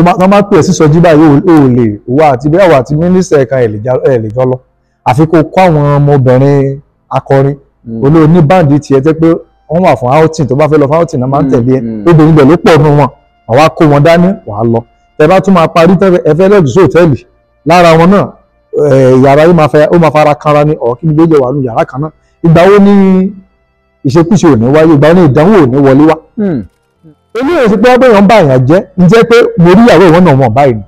Tó máa pè é sí sọjí báyìí, ó lè wá àti bí àwọn àti mínísítà ẹ̀ka ẹ̀ lè jọ lọ, àfi kó kó àwọn ọmọbìnrin akọrin olóòní báǹdì tiẹ̀ tẹ́ pé wọ́n wà fún outing. Tó bá fẹ́ lọ fún outing náà máa ń tẹ̀lé ẹ, obìnrin bẹ̀ ló pọ̀ nù wọn, àwa kó wọn dání wàá lọ. Tẹ bá tún máa parí, ẹ fẹ́ lọ́ọ̀dù sí hòtẹ́ẹ̀lì lára wọn náà, yàrá yóò máa fẹ́ ó máa fara kanra ní ọ̀ kí gbogbo ìjọ wà nù yàrá kan náà. Ìgbà wo ni ìṣekúṣe ò ní wáyé? Ìgbà wo ni ìdánwò ò ní wọlé wá? Eléyìí ti pé ọgbẹ́ yẹn ń bá àyàn jẹ́ ń jẹ́ pé mo rí ìyàwó ìwọ́n náà wọ̀n báyìí ni.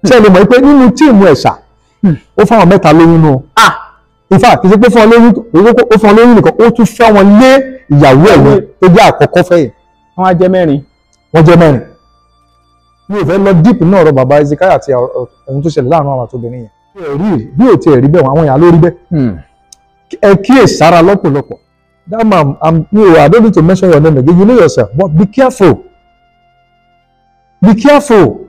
Ṣé ẹ lè mọ̀ pé nínú team ẹ̀ṣà, ó fáwọn mẹ́ta lóyún nù? In fact, kì í ṣe pé fún ọ lóyún, ó fún ọ lóyún nìkan, ó tún fẹ́ wọn lé ìyàwó ẹ̀ yẹn tó jẹ́ àkọ́kọ́ fẹ́ yẹn. Wọ́n á jẹ́ mẹ́rin. Wọ́n jẹ́ mẹ́rin. Mi ò fẹ́ lọ deep náà ọ̀rọ̀ bàbá Ezekiah àti ohun tó ṣẹlẹ̀ láàrin àwọn àtobìnrin yẹn. Bí ò tiẹ̀ rí bẹ́ẹ̀, àwọn èèyàn ló rí bẹ́ẹ̀. Ẹ kíyè sára lọ́pọ̀lọpọ̀. That man, I don't need to mention your name again, you know yourself, but be careful, be careful.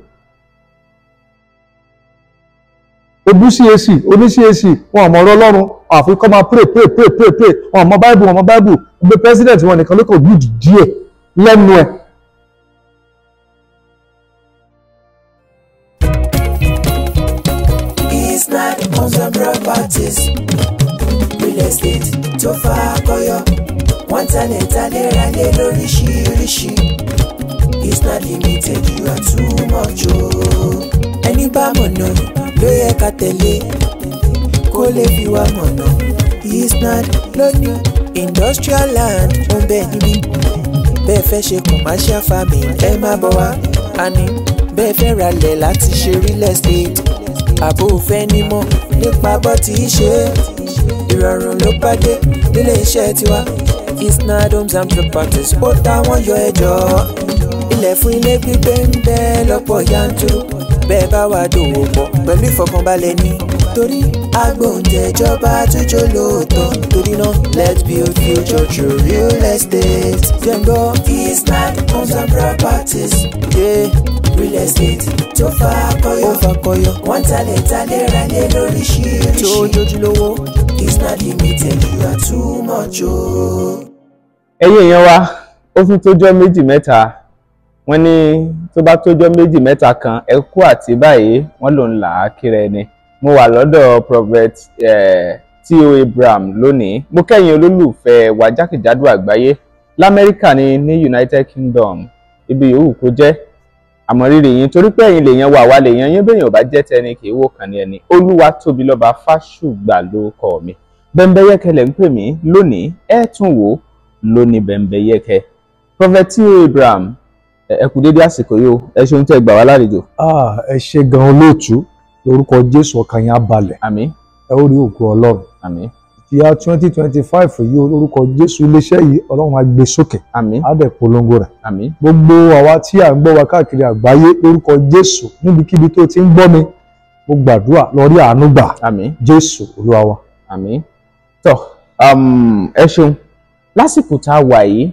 Obu CAC oní CAC, wọn àmọ́ ọ̀rọ̀ Ọlọ́run, àfi kọ́ máa pray, pray, pray, pray, pray. Wọn àmọ́ Bible, wọn àmọ́ Bible. Gbé president wọn nìkan ló kàn good díẹ̀ lẹ́nu ẹ̀. Isnad Homes and Properties, real estate tó fakọyọ. Wọ́n talẹ̀ talẹ̀ ralẹ̀ lóríṣiríṣi. Isnad Limited, you are too much o. Ẹni bá mọ̀nà ló yẹ ká tẹ̀lé, kó lè fi wá mọ̀nà. Isnad lónìí, industrial land ń bẹ níbí. Bẹ́ẹ̀ fẹ́ ṣe commercial farming, ẹ má bọ̀ wá. Àní bẹ́ẹ̀ fẹ́ ralẹ̀ láti ṣe real estate, àbò fẹ́ nímọ̀ nípa bó ti ṣe é, ìrọ̀rùn ló bá dé nílé iṣẹ́ tiwa. Isnad Homes and Properties, ó táwọn yọ ẹjọ́. Ilẹ̀ fún ilé gbígbé ń bẹ lọ́pọ̀ yanturu. Bẹ́ẹ̀ bá wà dòwò pọ̀ pẹ̀lú ìfọkànbalẹ̀ ní, torí agbóǹtẹ̀jọba tó lóòótọ́. Torí náà, let's build future through real estate. Jẹ́ngbọ́ Isnad Homes and Properties, yeah. Real estate tó fakọyọ, ó fakọyọ. Wọ́n talẹ̀ talẹ̀ ralẹ̀ lóríṣiríṣi tó jójúlówó. Isnad Limited, you are too much o. Ẹ̀yin èèyàn wa, ó tún tójọ́ méjì mẹ́ta. Wọ́n ní tó bá tójọ́ méjì mẹ́ta kan, ẹ kú àti báyìí wọ́n lòún là á kíra ẹni. Mo wà lọ́dọ̀ Prophet T.O. Abraham lónìí. Mo kẹ́yìn olólùfẹ́ wa jákèjádò àgbáyé, lamẹ́ríkà ni, ní United Kingdom, ibi yòówù kó jẹ́, àmọ́ rírì yín, torí pé ẹ̀yin lèèyàn wà, wá lèèyàn yín. Bẹ́yìn ò bá jẹ́ tẹni, kì í wò kàn ní ẹni. Olúwa tóbi lọ́ba Fásùgbà ló kọ́ mi. Bẹ́ńbẹ́yẹ́kẹ́ lẹ̀ ń pè mí lónìí. Ẹ tún wò ó lónìí, Bẹ́ńbẹ́yẹ́kẹ́. Prophet T.O. Abraham, ẹ kú dédé àsìkò yìí o. Ẹ ṣeun tẹ́ gbà wá lálejò. Ah, ẹ ṣe gan olóòtú. Lórúkọ Jésù, ọkàn yẹn á balẹ̀. Àmín. Ẹ ó rí ògo Ọlọ́run. Àmín. Ìyá 2025 yìí, lórúkọ Jésù, iléeṣẹ́ yìí, Ọlọ́run á gbé sókè. Àmín. Á dẹ̀ polongo rẹ̀. Àmín. Gbogbo àwa tí à ń gbọ́ wa káàkiri àgbáyé, lórúkọ Jésù, níbikíbi tó ti ń gbọ́ mi, mo gbàdúrà, lọ rí àánú gbà. Àmín. Jésù Olúwa wa. Àmín. Tọ́, ẹ ṣeun. Lásìkò tá a wà yìí,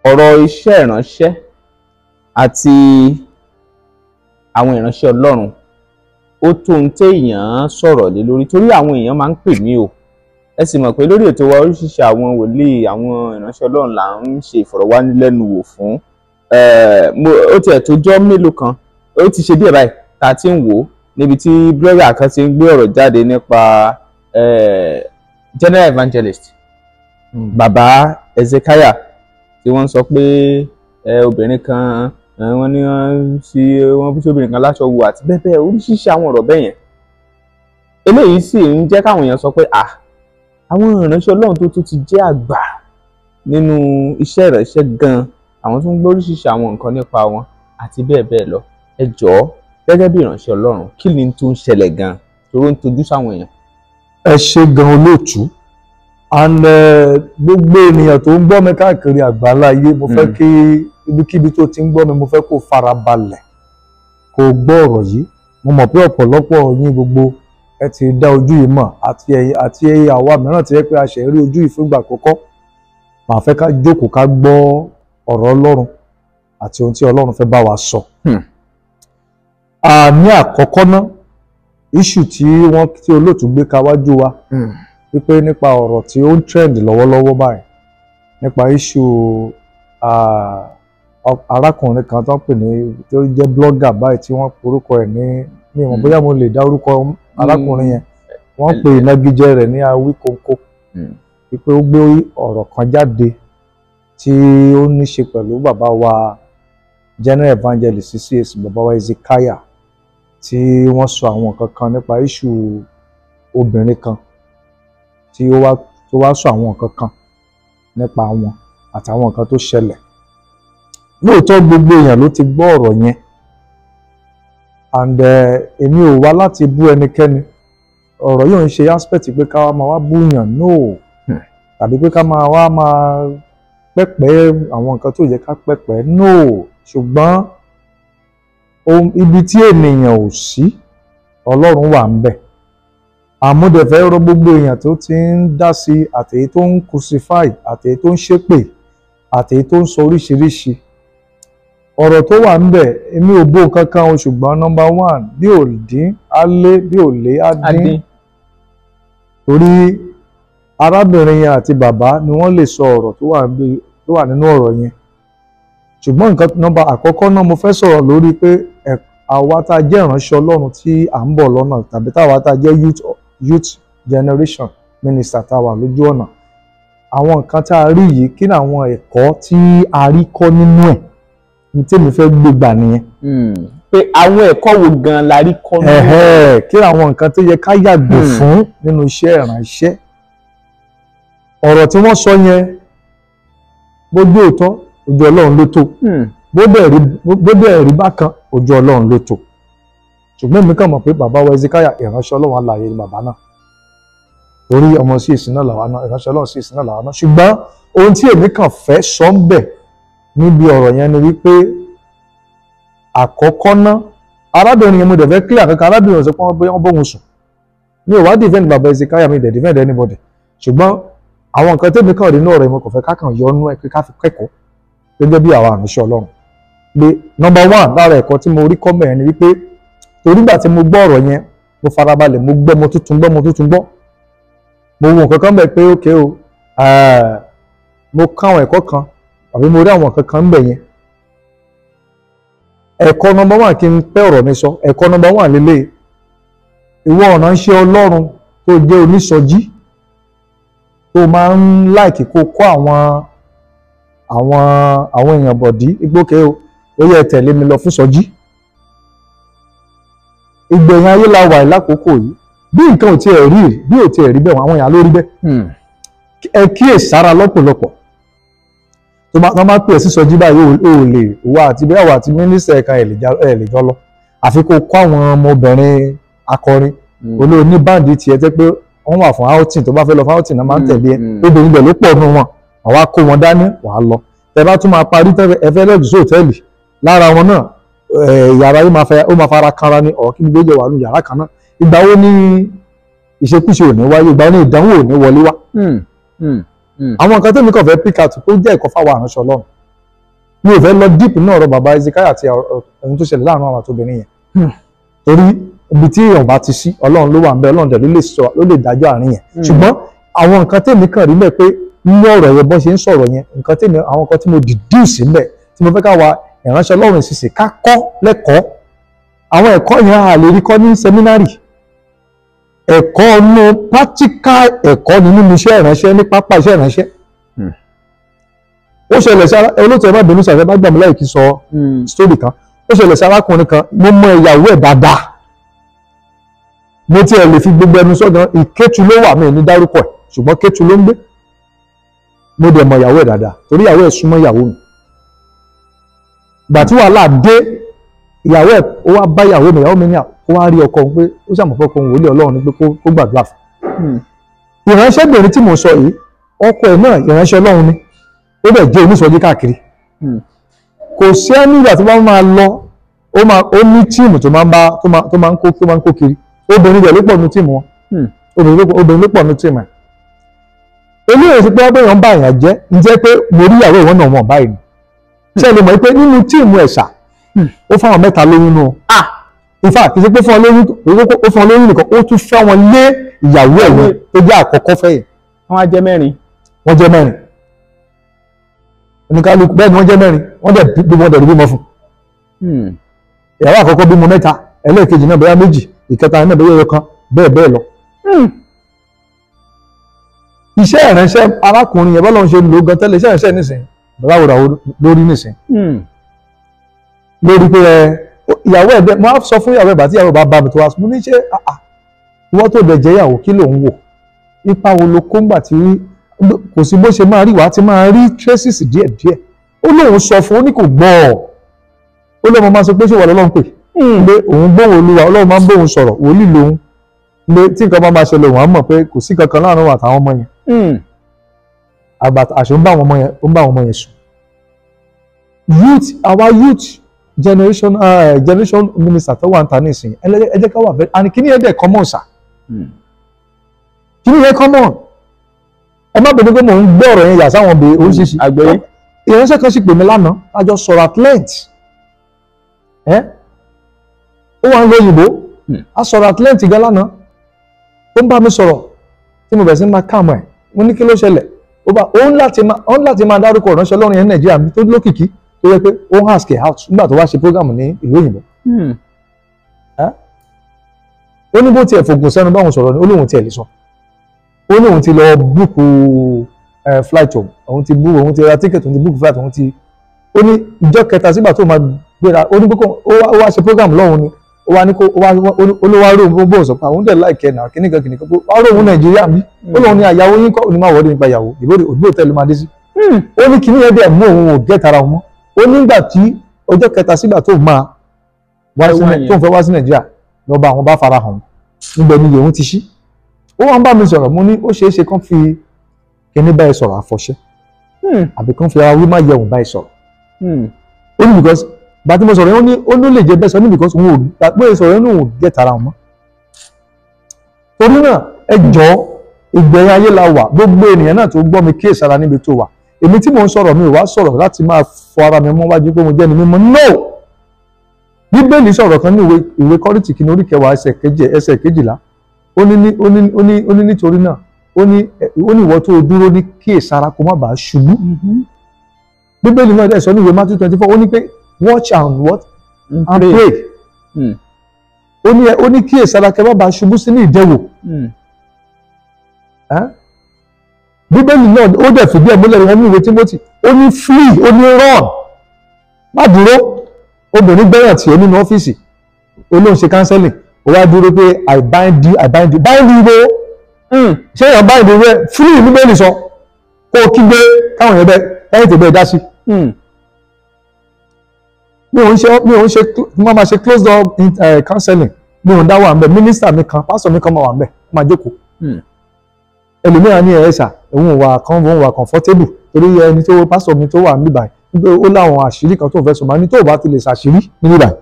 ọ̀rọ̀ iṣẹ́ ìránṣẹ́ àti àwọn ìránṣẹ́ Ọlọ́run, ó tó ń téèyàn sọ̀rọ̀ lé lórí, torí àwọn èèyàn máa ń pè mí o. Ẹ sì mọ̀ pé lórí ètò wa, oríṣiríṣi àwọn wòlíì, àwọn ìránṣẹ́ Ọlọ́run là ń ṣe ìfọ̀rọ̀wánilẹ́nuwò fún. Ó tiẹ̀ tó jọ́ mélòó kan, ó ti ṣe díẹ̀ báyìí tá a ti ń wò ó níbi tí blogger kan ti ń gbé ọ̀rọ̀ jáde nípa general evangelist bàbá Ezekiah, tí wọ́n ń sọ pé obìnrin kan, wọ́n ní wọ́n sí wọ́n fi obìnrin kan láṣọ wò àti bẹ́ẹ̀ bẹ́ẹ̀, oríṣiríṣi àwọn ọ̀rọ̀ bẹ́ẹ̀ yẹn. Eléyìí sì ń jẹ́ káwọn èèyàn sọ pé à àwọn ìránṣẹ́ Ọlọ́run tó tún ti jẹ́ àgbà nínú iṣẹ́ ìránṣẹ́ gan, àwọn tó ń gbọ́ oríṣiríṣi àwọn nǹkan nípa wọn àti bẹ́ẹ̀ bẹ́ẹ̀ lọ. Ẹ jọ̀ọ́, gẹ́gẹ́ bí ìránṣẹ́ Ọlọ́run, kí ni tó ń ṣẹlẹ̀ gan toró ń tojú sáwọn èèyàn? Ẹ ṣe gan olóòtú, and gbogbo ènìyàn tó ń gbọ́ mi káàkiri àgbáńlá ayé, mo fẹ́ kí ibikíbi tó ti ń gbọ́ mi, mo fẹ́ kó fara balẹ̀ kó gbọ́ ọ̀rọ̀ yìí. Mo mọ̀ pé ọ̀pọ̀lọpọ̀ yín gbogbo ẹ ti dá ojú yìí mọ̀, àti ẹ̀yin àti àwa mìíràn ti yẹ pé a ṣẹ̀ ń rí ojú yìí fún ìgbà àkọ́kọ́. Màá fẹ́ ká jókòó, ká gbọ́ ọ̀rọ̀ Ọlọ́run àti ohun tí Ọlọ́run fẹ́ bá wa sọ. Ní àkọ́kọ́ ná, issue tí wọ́n tí olóòtú gbé kawájú wa, wípé nípa ọ̀rọ̀ tí ó ń trend lọ́wọ́lọ́wọ́ báyìí, nípa issue Arákùnrin kan tó ń pè ní, tó jẹ́ blogger báyìí, tí wọ́n porúkọ ẹ̀ ní, mi ò mọ̀ bóyá mo lè dá orúkọ arákùnrin yẹn, wọ́n pè ìnagijẹ rẹ̀ ní Awíkonko, wípé ó gbé ọ̀rọ̀ kan jáde tí ó ní ṣe pẹ̀lú bàbá wa General Evangelist CAC, bàbá wa Ezekiah, tí wọ́n sọ àwọn nǹkan kan nípa issue obìnrin kan tí ó wá, tó wá sọ àwọn nǹkan kan nípa wọn àtàwọn nǹkan tó ṣẹlẹ̀. Lóòótọ́, gbogbo èèyàn ló ti gbọ́ ọ̀rọ̀ yẹn, and èmi ò wá láti bú ẹnikẹ́ni. Ọ̀rọ̀ yóò ń ṣe aspect pé ká máa wá búyàn, no, tàbí pé ká máa wá máa pẹ́pẹ́ àwọn nǹkan tó yẹ ká pẹ́pẹ́, no. Ṣùgbọ́n ibi tí ènìyàn ò sí, Ọlọ́run wà ń bẹ̀. Àmúdẹ̀fẹ́ rọ gbogbo èèyàn tó ti ń dá sí, àtèyí tó ń crucify, àtèyí tó ń ṣépè, àtèyí tó ń sọ oríṣiríṣi ọ̀rọ̀ tó wà ń bẹ̀. Èmi ò bó nǹkan kan o, ṣùgbọ́n number one, bí ò dín á lé, bí ò lé á dín, torí arábìnrin yẹn àti bàbá ni wọ́n lè sọ ọ̀rọ̀ tó wà nínú ọ̀rọ̀ yẹn. Ṣùgbọ́n nǹkan number àkọ́kọ́ náà, mo fẹ́ sọ̀rọ̀ lórí pé àwa tá a jẹ́ ìránṣẹ́ Ọlọ́run tí à ń bọ̀ lọ́nà, tàbí táwa tá a jẹ́ youth generation minister tá a wà lójú ọ̀nà, àwọn nǹkan tá a rí yìí, kí ni àwọn ẹ̀kọ́ tí a rí kọ́ nínú ẹ̀? Ní tèmi fẹ́ gbé gbà nìyẹn. Pé àwọn ẹ̀kọ́ wo gan la rí kọ́ nínú ẹ̀? Kí ni àwọn nǹkan tó yẹ ká yàgò fún nínú iṣẹ́ ìránṣẹ́? Ọ̀rọ̀ tí wọ́n sọ yẹn, bójú òótọ́, ojú Ọlọ́run ló tó. Bó dẹ̀ rí bákan, ojú Ọlọ́run ló tó. Ṣùgbọ́n èmi kàn mọ̀ pé bàbá wa Ezekiah, ìránṣẹ́ Ọlọ́run alààyè ni bàbá náà, torí ọmọ sí ìsìn náà làwa náà, ìránṣẹ́ Ọlọ́run sí ìsìn náà làwa náà. Ṣùgbọ́n ohun tí èmi kàn fẹ́ sọ ń bẹ̀ níbi ọ̀rọ̀ yẹn ni wípé, àkọ́kọ́ ná, arábìnrin yẹn, mo dẹ̀ fẹ́ clear kankan, arábìnrin ọ̀sẹ̀ pọ́n bóyá wọ́n bóun sùn. Mi ò wá defend bàbá Ezekiah, mi dẹ̀ defend anybody, ṣùgbọ́n àwọn nǹkan tẹ́mi kàn rí inú ọ̀rọ̀ yẹn, mo kàn fẹ́ ká kàn yọ ọ́nú ẹ̀ pé ká fi kẹ́kọ̀ọ́ gẹ́gẹ́ bí àwọn àránṣẹ́ Ọlọ́run, pé number one, lára ẹ̀kọ́ tí mo rí kọ́ mẹ́rin ni wípé, torí ìgbà tí mo gbọ́ ọ̀rọ̀ yẹn, mo farabalẹ̀, mo gbọ́, mo tuntun gbọ́, mo tuntun gbọ́, mo wo nǹkan kan bẹ̀ pé ókè o, mo kọ́ àwọn ẹ̀kọ́ kan àbí mo rí àwọn nǹkan kan ń bẹ̀ yẹn. Ẹ̀kọ́ number one, kí n pẹ́ ọ̀rọ̀ mi sọ, ẹ̀kọ́ number one lélẹ̀: ìwọ ìránṣẹ́ Ọlọ́run tó jẹ́ onísọjí, tó máa ń like kó kọ́ àwọn èèyàn bọ̀dí igbókè o, ó yẹ tẹ̀lé mi lọ fún sọjí. Ìgbẹ̀yìn ayé la wà lákòókò yìí. Bí nǹkan ò tiẹ̀ rí, bí ò tiẹ̀ rí bẹ́ẹ̀, àwọn èèyàn ló rí bẹ́ẹ̀. Ẹ kíyè sára lọ́pọ̀lọpọ̀. Tó máa pè é sí sọjí báyìí, ò lè wà àti bẹ́ẹ̀ wà àti mínísítà ẹ̀ka ẹ̀ lè jọ lọ, àfi kó kọ́ àwọn ọmọbìnrin akọrin olóòní band tiẹ̀ tẹ́ pé wọ́n wà fún outing, tó bá fẹ́ lọ fún outing náà máa ń tẹ̀lé ẹ. Obìnrin bẹ̀ ló pọ̀ nù wọn, àwa kó wọn dání wàá lọ. Tẹ bá tún máa parí, ẹ fẹ́ lẹ́dùn sí hòtẹ́ẹ̀lì lára wọn náà, yàrá yìí máa fẹ́ ó máa fara kanra ní ọ̀ kí gbogbo ìjọ wà nù yàrá kan náà. Ìgbà wo ni ìṣekúṣe ò ní wáyé? Ìgbà wo ni ìdánwò ò ní wọlé wá? Àwọn nǹkan tẹ́mi kàn fẹ́ pick out tó jẹ́ ẹ̀kọ́ fáwọn àránṣẹ́ Ọlọ́run, mi ò fẹ́ lọ deep náà ọ̀rọ̀ bàbá Ezekiah àti ohun tó ṣẹlẹ̀ láàrin àwọn àtobìnrin yẹn, torí ibi tí èèyàn bá ti sí, Ọlọ́run ló wà ń bẹ, Ọlọ́run dẹ̀ ló lè sọ, ló lè dájọ́ àárín yẹn. Ṣùgbọ́n àwọn nǹkan tẹ́mi kàn rí bẹ́ẹ̀ pé nínú ọ̀rọ̀ yẹn, bọ́n ṣe ń sọ̀rọ̀ yẹn, nǹkan tẹ́mi, àwọn nǹkan tí mo deduce ńbẹ̀ tí mo fẹ́ ká wa ìránṣẹ́ Ọlọ́run ìsinsìn ká kọ́ lẹ́kọ̀ọ́, àwọn ẹ̀kọ́ yẹn a lè rí kọ́ ní seminary. Ẹ̀kọ́ inú practical ẹ̀kọ́ ni nínú iṣẹ́ ìránṣẹ́, ní pápá iṣẹ́ ìránṣẹ́. Ó ṣẹlẹ̀ sí olóòtú, ẹ má bínú sàfẹ́ bá gbà mí láì kí sọ story kan. Ó ṣẹlẹ̀ sí arákùnrin kan, mo mọ ìyàwó ẹ̀ dáadáa, mo tiẹ̀ lè fi gbogbo ẹnu sọ́dọ̀. Ìkétu ló wà, mí ní dárúkọ ẹ̀, ṣùgbọ́n Kétu ló ń gbé. Mo dẹ̀ mọ ìyàwó ẹ̀ dáadáa torí ìyàwó ẹ̀ súnmọ́ ìyàwó mi. Ìgbà tí wàhálà dé, ìyàwó ẹ̀ ó wá bá ìyàwó mi, ìyàwó mi ní kó wá rí ọkọ òun, pé ó ṣàmọ̀fọ́ ọkọ òun wòlíì Ọlọ́run ni, pé kó gbàdúrà fún ìránṣẹ́bìnrin tí mò ń sọ yìí. Ọkọ ẹ̀ náà ìránṣẹ́ Ọlọ́run ni, ó dẹ̀ jẹ́ onísọjí káàkiri. Kò sí ẹni ìgbà tó bá máa lọ, ó máa ó ní team tó máa ń bá tó máa ń kó kiri. Obìnrin rẹ̀ ló pọ̀ nínú team wọn. Obìnrin ló pọ̀ nínú team ẹ̀. Eléyìí ti pé wọ́n bẹ̀rẹ̀ ń bá èèyàn jẹ́ ń jẹ́ pé mo rí ìyàwó ìwọ́n náà wọ̀n báyìí ni. Ṣé ẹ lè mọ̀ pé nínú team ẹ̀ṣà, ó fáwọn mẹ́ta lóyún nù? In fact, kì í ṣe pé fún ọ lóyún, ó fún ọ lóyún nìkan, ó tún fẹ́ wọn lé ìyàwó ẹ̀ yẹn tó jẹ́ àkọ́kọ́ fẹ́ yẹn. Wọ́n á jẹ́ mẹ́rin. Wọ́n jẹ́ mẹ́rin. Oníkálukú bẹ́ẹ̀ ni wọ́n jẹ́ mẹ́rin, wọ́n dẹ̀ bí wọ́n dẹ̀ rí bímọ fún. Ìyàwó àkọ́kọ́ bímọ mẹ́ta, ẹlẹ́ẹ̀kejì náà bóyá méjì, ìkẹta náà bóyá ẹyọ kan, bẹ́ẹ̀ bẹ́ẹ̀ lọ. Iṣẹ́ ìránṣẹ́ arákùnrin yẹn bọ́lá ń ṣe lò gan tẹ́lẹ̀, iṣẹ́ ìránṣẹ́ nísìn bàbá wòràwò lórí nísìn lórí pé ìyàwó ẹ̀ bẹ́ẹ̀ mo á sọ fún ìyàwó ẹ̀ bá tí ìyàwó bá bá mi tó wá mo ní ṣe ìwọ tó dẹ̀ jẹ́ ìyàwó kí ló ń wò, ipa wo ló kó ńgbà tí kò sí bó ṣe máa rí wàá ti máa rí traces díẹ̀díẹ̀. Ó lóun sọ fún ó ní kò gbọ́ ọ, ó lọ́mọ máa sọ pé ṣé wà lọ́lọ́run pè pé òun gbóhùn Olúwa, Ọlọ́run máa ń bóun sọ̀rọ̀, wòlíì lòun pé tí nǹkan bá máa ṣẹlẹ̀ òun á mọ̀ pé kò sí kankan láàrin òun àtàwọn ọmọ yẹn. Àgbà àṣẹ ń bá àwọn ọmọ yẹn, ó ń bá àwọn ọmọ yẹn sùn. Youth, our youth generation, generation minister tó wà ń ta nísìnyí, ẹ jẹ́ ká wà bẹ́ẹ̀ and kíní yẹn dẹ̀ common sà, kíní yẹn common. Ẹ má bẹ̀rẹ̀ pé mò ń gbọ́ ọ̀rọ̀ yẹn yà sáwọn bèè oríṣiríṣi. Àgbẹ̀yìn ìránṣẹ́ kan sì pè mí lánàá, a jọ sọ̀rọ̀ at length, ẹ́ ó wà ń lo òyìnbó, a sọ̀rọ̀ at length gan lánàá. Ó ń bá mi sọ̀rọ̀ tí mo bẹ̀rẹ̀ sí máa kàmù ẹ̀, mo ní kí ló ṣẹlẹ̀, ó bá ó ń láti máa dárúkọ ìránṣẹ́ Ọlọ́run yẹn ní Nàìjíríà mi tó lókìkí tó yẹ pé ó ń ask out nígbà tó wá ṣe program ní ìlú òyìnbó. Ó ní bó tiẹ̀ fògùn sẹ́nu báwọn sọ̀rọ̀ ni, ó lóun tiẹ̀ lè sọ, ó ní òun ti lọ búùkù flight home, òun ti bú òun ti ra ticket, òun ti búùkù flight, òun ti ó ní ìjọ kẹta sígbà tó máa gbéra, ó ní kókó ó wá ṣe program lọ́hùn ni, ó wá ní kó ó wá ó ló wá rí òun bó sọ pé àwọn dẹ̀ láìkẹ́ náà kíníkan kíníkan pé wá rí òun Nàìjíríà mi, ó lóun ní àyàwó yín kọ́, ó ní má wọ́ọ́dún nípa ìyàwó ìbò òdúró tẹ́lẹ̀ máa dé sí. Ó ní kíní yẹn dẹ̀ mú òun ò gẹ́ tara òun mọ́. Ó nígbà tí ọjọ́ kẹta sígbà tó máa wá sí tó ń fẹ́ wá sí Nàìjíríà lọ́ba àwọn bá fara hàn níbẹ̀ ni òun ti ṣí. Ó wá ń bá mi sọ̀rọ̀, mo ní ó ṣeé ṣe kán fi kíní báyìí sọ̀rọ̀ àfọ̀ṣẹ́ àbí kán fi ara wí má yẹ̀wò báyìí sọ̀rọ̀. Ó ní because bá tí mo sọ̀rọ̀ yẹn, ó ní ó lè jẹ́ bẹ́ẹ̀ sọ ní because òun ò bóyá sọ̀rọ̀ yẹn ní òun ò gẹ̀ tara wọn mọ́. Torí náà ẹ jọ̀ọ́, ìgbẹ̀yìn ayé la wà, gbogbo ènìyàn náà tó gbọ́ mi kíyèsára níbi tó wà. Èmi tí mò ń sọ̀rọ̀ mi ò wá sọ̀rọ̀ láti máa fọ ara mi mọ́ wájú pé mo jẹ́ ni mímọ́, no. Bíbélì sọ̀rọ̀ kan ní ìwé Kọ́ríńtì kìíní orí kẹwàá ẹsẹ̀ kejìlá, ó ní nítorí náà ó ní ìwọ tó dúró ní kíyèsára kó má bàa ṣubú. Bíbélì náà dẹ̀ sọ ní ìwé Matthew 24, ó ní pé watch and what and pray. Ó ní kíyèsára kẹ́ má bàa ṣubú sínú ìdẹwò. Bíbélì náà ó dẹ̀ fìdí ẹ̀ múlẹ̀ nínú ìwé Timothy, ó ní flee, ó ní run, má dúró. Obìnrin gbẹ́yàn tì ẹ́ nínú ọ́fíìsì, olóhùn ṣe counseling, ó wá dúró pé I bind you, I bind you, bind you wo ṣé èèyàn bind you rẹ, flee Bíbélì sọ kó o kígbe káwọn yẹn bẹ lẹ́yìn tó bẹ́ẹ̀ dá sí. Mi ò ń ṣe mo máa ṣe close door counseling, mi ò ń dá wà ń bẹ, mínísítà mi kan, pásítọ̀ mi kan máa wà ń bẹ, máa jókòó. Ẹlòmíràn ní ẹ̀ẹ́sà òun wà kan òun wà comfortable torí ẹni tó pásítọ̀ mi tó wà níbí báyìí ó láwọn àṣírí kan tó fẹ́ sọ, máa ní tó bá ti lè ṣàṣírí níbí báyìí